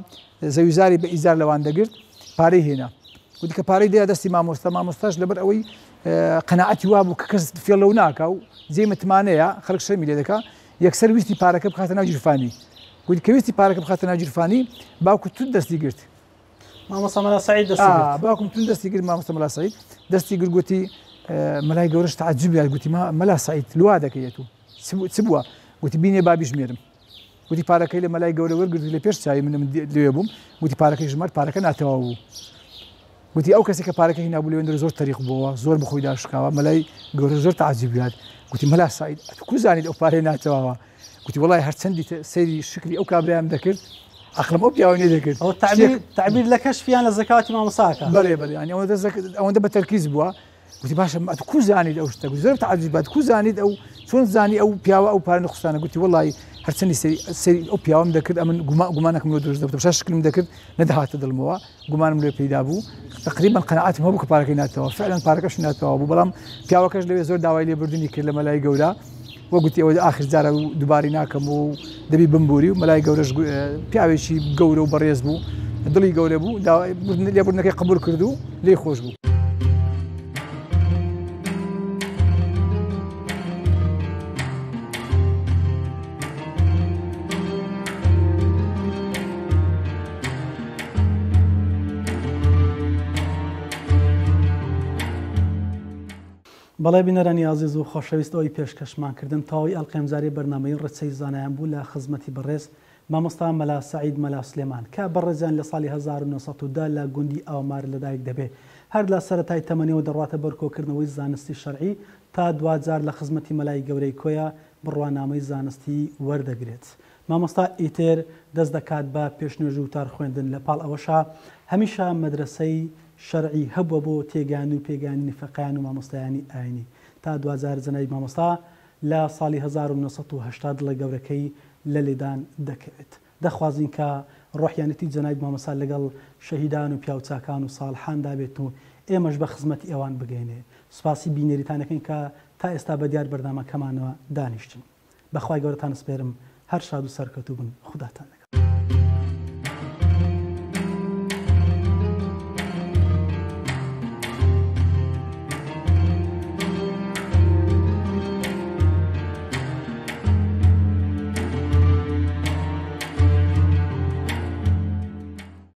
زەویزاری بە ئیجار لەوان دەگرت پارەی هێنا گوتی کە پارەی دەیا دەستی مامۆستا مامۆستاش لەبەر ئەوەی قەناعەتی وابوو کە کەس فێڵ لەو ناکا و جێی متمانەیە خەڵک شەرمی لێ دەکا یەکسەر ویستی پارەکە بخاتە ناو گیرفانی گوتی کە ویستی پارەکە بخاتە ناو گیرفانی باوکو توند دەستی گرت مامۆستا مەلا سەعید دەستی گرت باوکم توند دەستی گرت مامۆستا مەلا سەعید دەستی گرت گوتی مەلای گەورەش تەعجوبی هات گوتی مەلا سەعید لوا دەکەیت و چ بووە گوتی بینێ با بیژمێرم گوتی پارەکەی لە مەلای گەورە وەرگرت لە پێش چاوی من من لەوێ بووم گوتی پارەکەی ژمارد پارەکە ناتەواو بوو گوتی ئەو کەسێک کە پارەکەی هینابوو لەوێندرە زۆر تەریق بووەوە زۆر بەخۆی داشکاوە مەلای گەورە زۆر تەعجیب هات گوتی مەلا سەعید ئەتوو کو زانیت ئەو پارەیە ناتەواوە گوتی وەڵای هەرچەندی سەیری شکلی ئەو کابرایم دەکرد. عەقڵم ئەو پیاوە نەدەکرد. ئەوە تەعبیر تەعبیر لە کەشفیان لە زەکاوەتی مامۆستاکە. بەڵێ بەڵێ یانی ئەوەندە زەک ئەوەندە بە تەرکیز بووە گوتی باشە ئەتو کو زانیت ئەو شتە گوتی زۆر تەعەجوب بات کو زانیت ئەو چۆن زانی ئەو پیاوە ئەو پارە نوقسانە گوتی وەڵی هەرچەندی سەری سەری ئەو پیاوەم دەکرد ئەمن گوما گومانەکەم لۆ دروست دەبوو شکلم دەکرد نەدەهاتە دڵمەوە گومانم لێ پەیدا بوو تقریبا قەناعەتم هەبوو کە پارەکەی ناتەوە فعلا پارەکەش ناتەوە بوو بەڵام پیاوەکەش لەوێ زۆر داوای لێبوردنی کرد لە مەلای گەورە وە گوتی ئەوە ئاخر جارە و دووباری ناکەم و دەبی بمبوری و مەلای گەورەش پیاوێکی گەورە و بەڕێز بوو دڵی گەورە بوو لێبوردنەکەی قبول کرد و لێی خۆش بوو. بەڵێ بینەرانی ئازیز و خۆشەویست ئەوەی پێشکەشمان کردن تەواوی ئەڵقەی ئەمجارەی بەرنامەی ڕچەی زانایان بوو لە خزمەتی بەڕێز مامۆستا مەلا سەعید مەلا سلێمان کە بەڕێزیان لە ساڵی 1910 لە گوندی ئاومار لەدایک دەبێ هەر لە سەرەتای تەمەنیەوە دەڕواتە بەر کۆکردنەوەی زانستی شەرعی تا دواجار لە خزمەتی مەلای گەورەی کۆیە بڕوانامەی زانستی وەردەگرێت مامۆستا ئیتر دەست دەکات بە پێشنوێژ و وتار خوێندن، لە پاڵ ئەوەشا هەمیشە مەدرەسەی شەرعی هەبووە بۆ تێگەیاندن و پێگەیاندنی فەقێیان و مامۆستایانی ئاینی تا دواجار جەنابی مامۆستا لە ساڵی 1980 دڵە گەورەکەی لە لێدان دەکەوێت. دەخوازین کە ڕۆحیانەتی جەنابی مامۆستا لەگەڵ شەهیدان و پیاوچاکان و ساڵحاندا بێت و ئێمەش بە خزمەتی ئەوان بگەینێ. سوپاسی بینەریتان ئەکەین کە تا ئێستا بە دیار بەرنامەکەمانەوە دانیشتن. بە خوای گەورەتان ئەسپێرم هەر شاد و سەرکەوتوو بن خوداتان لەگەڵ.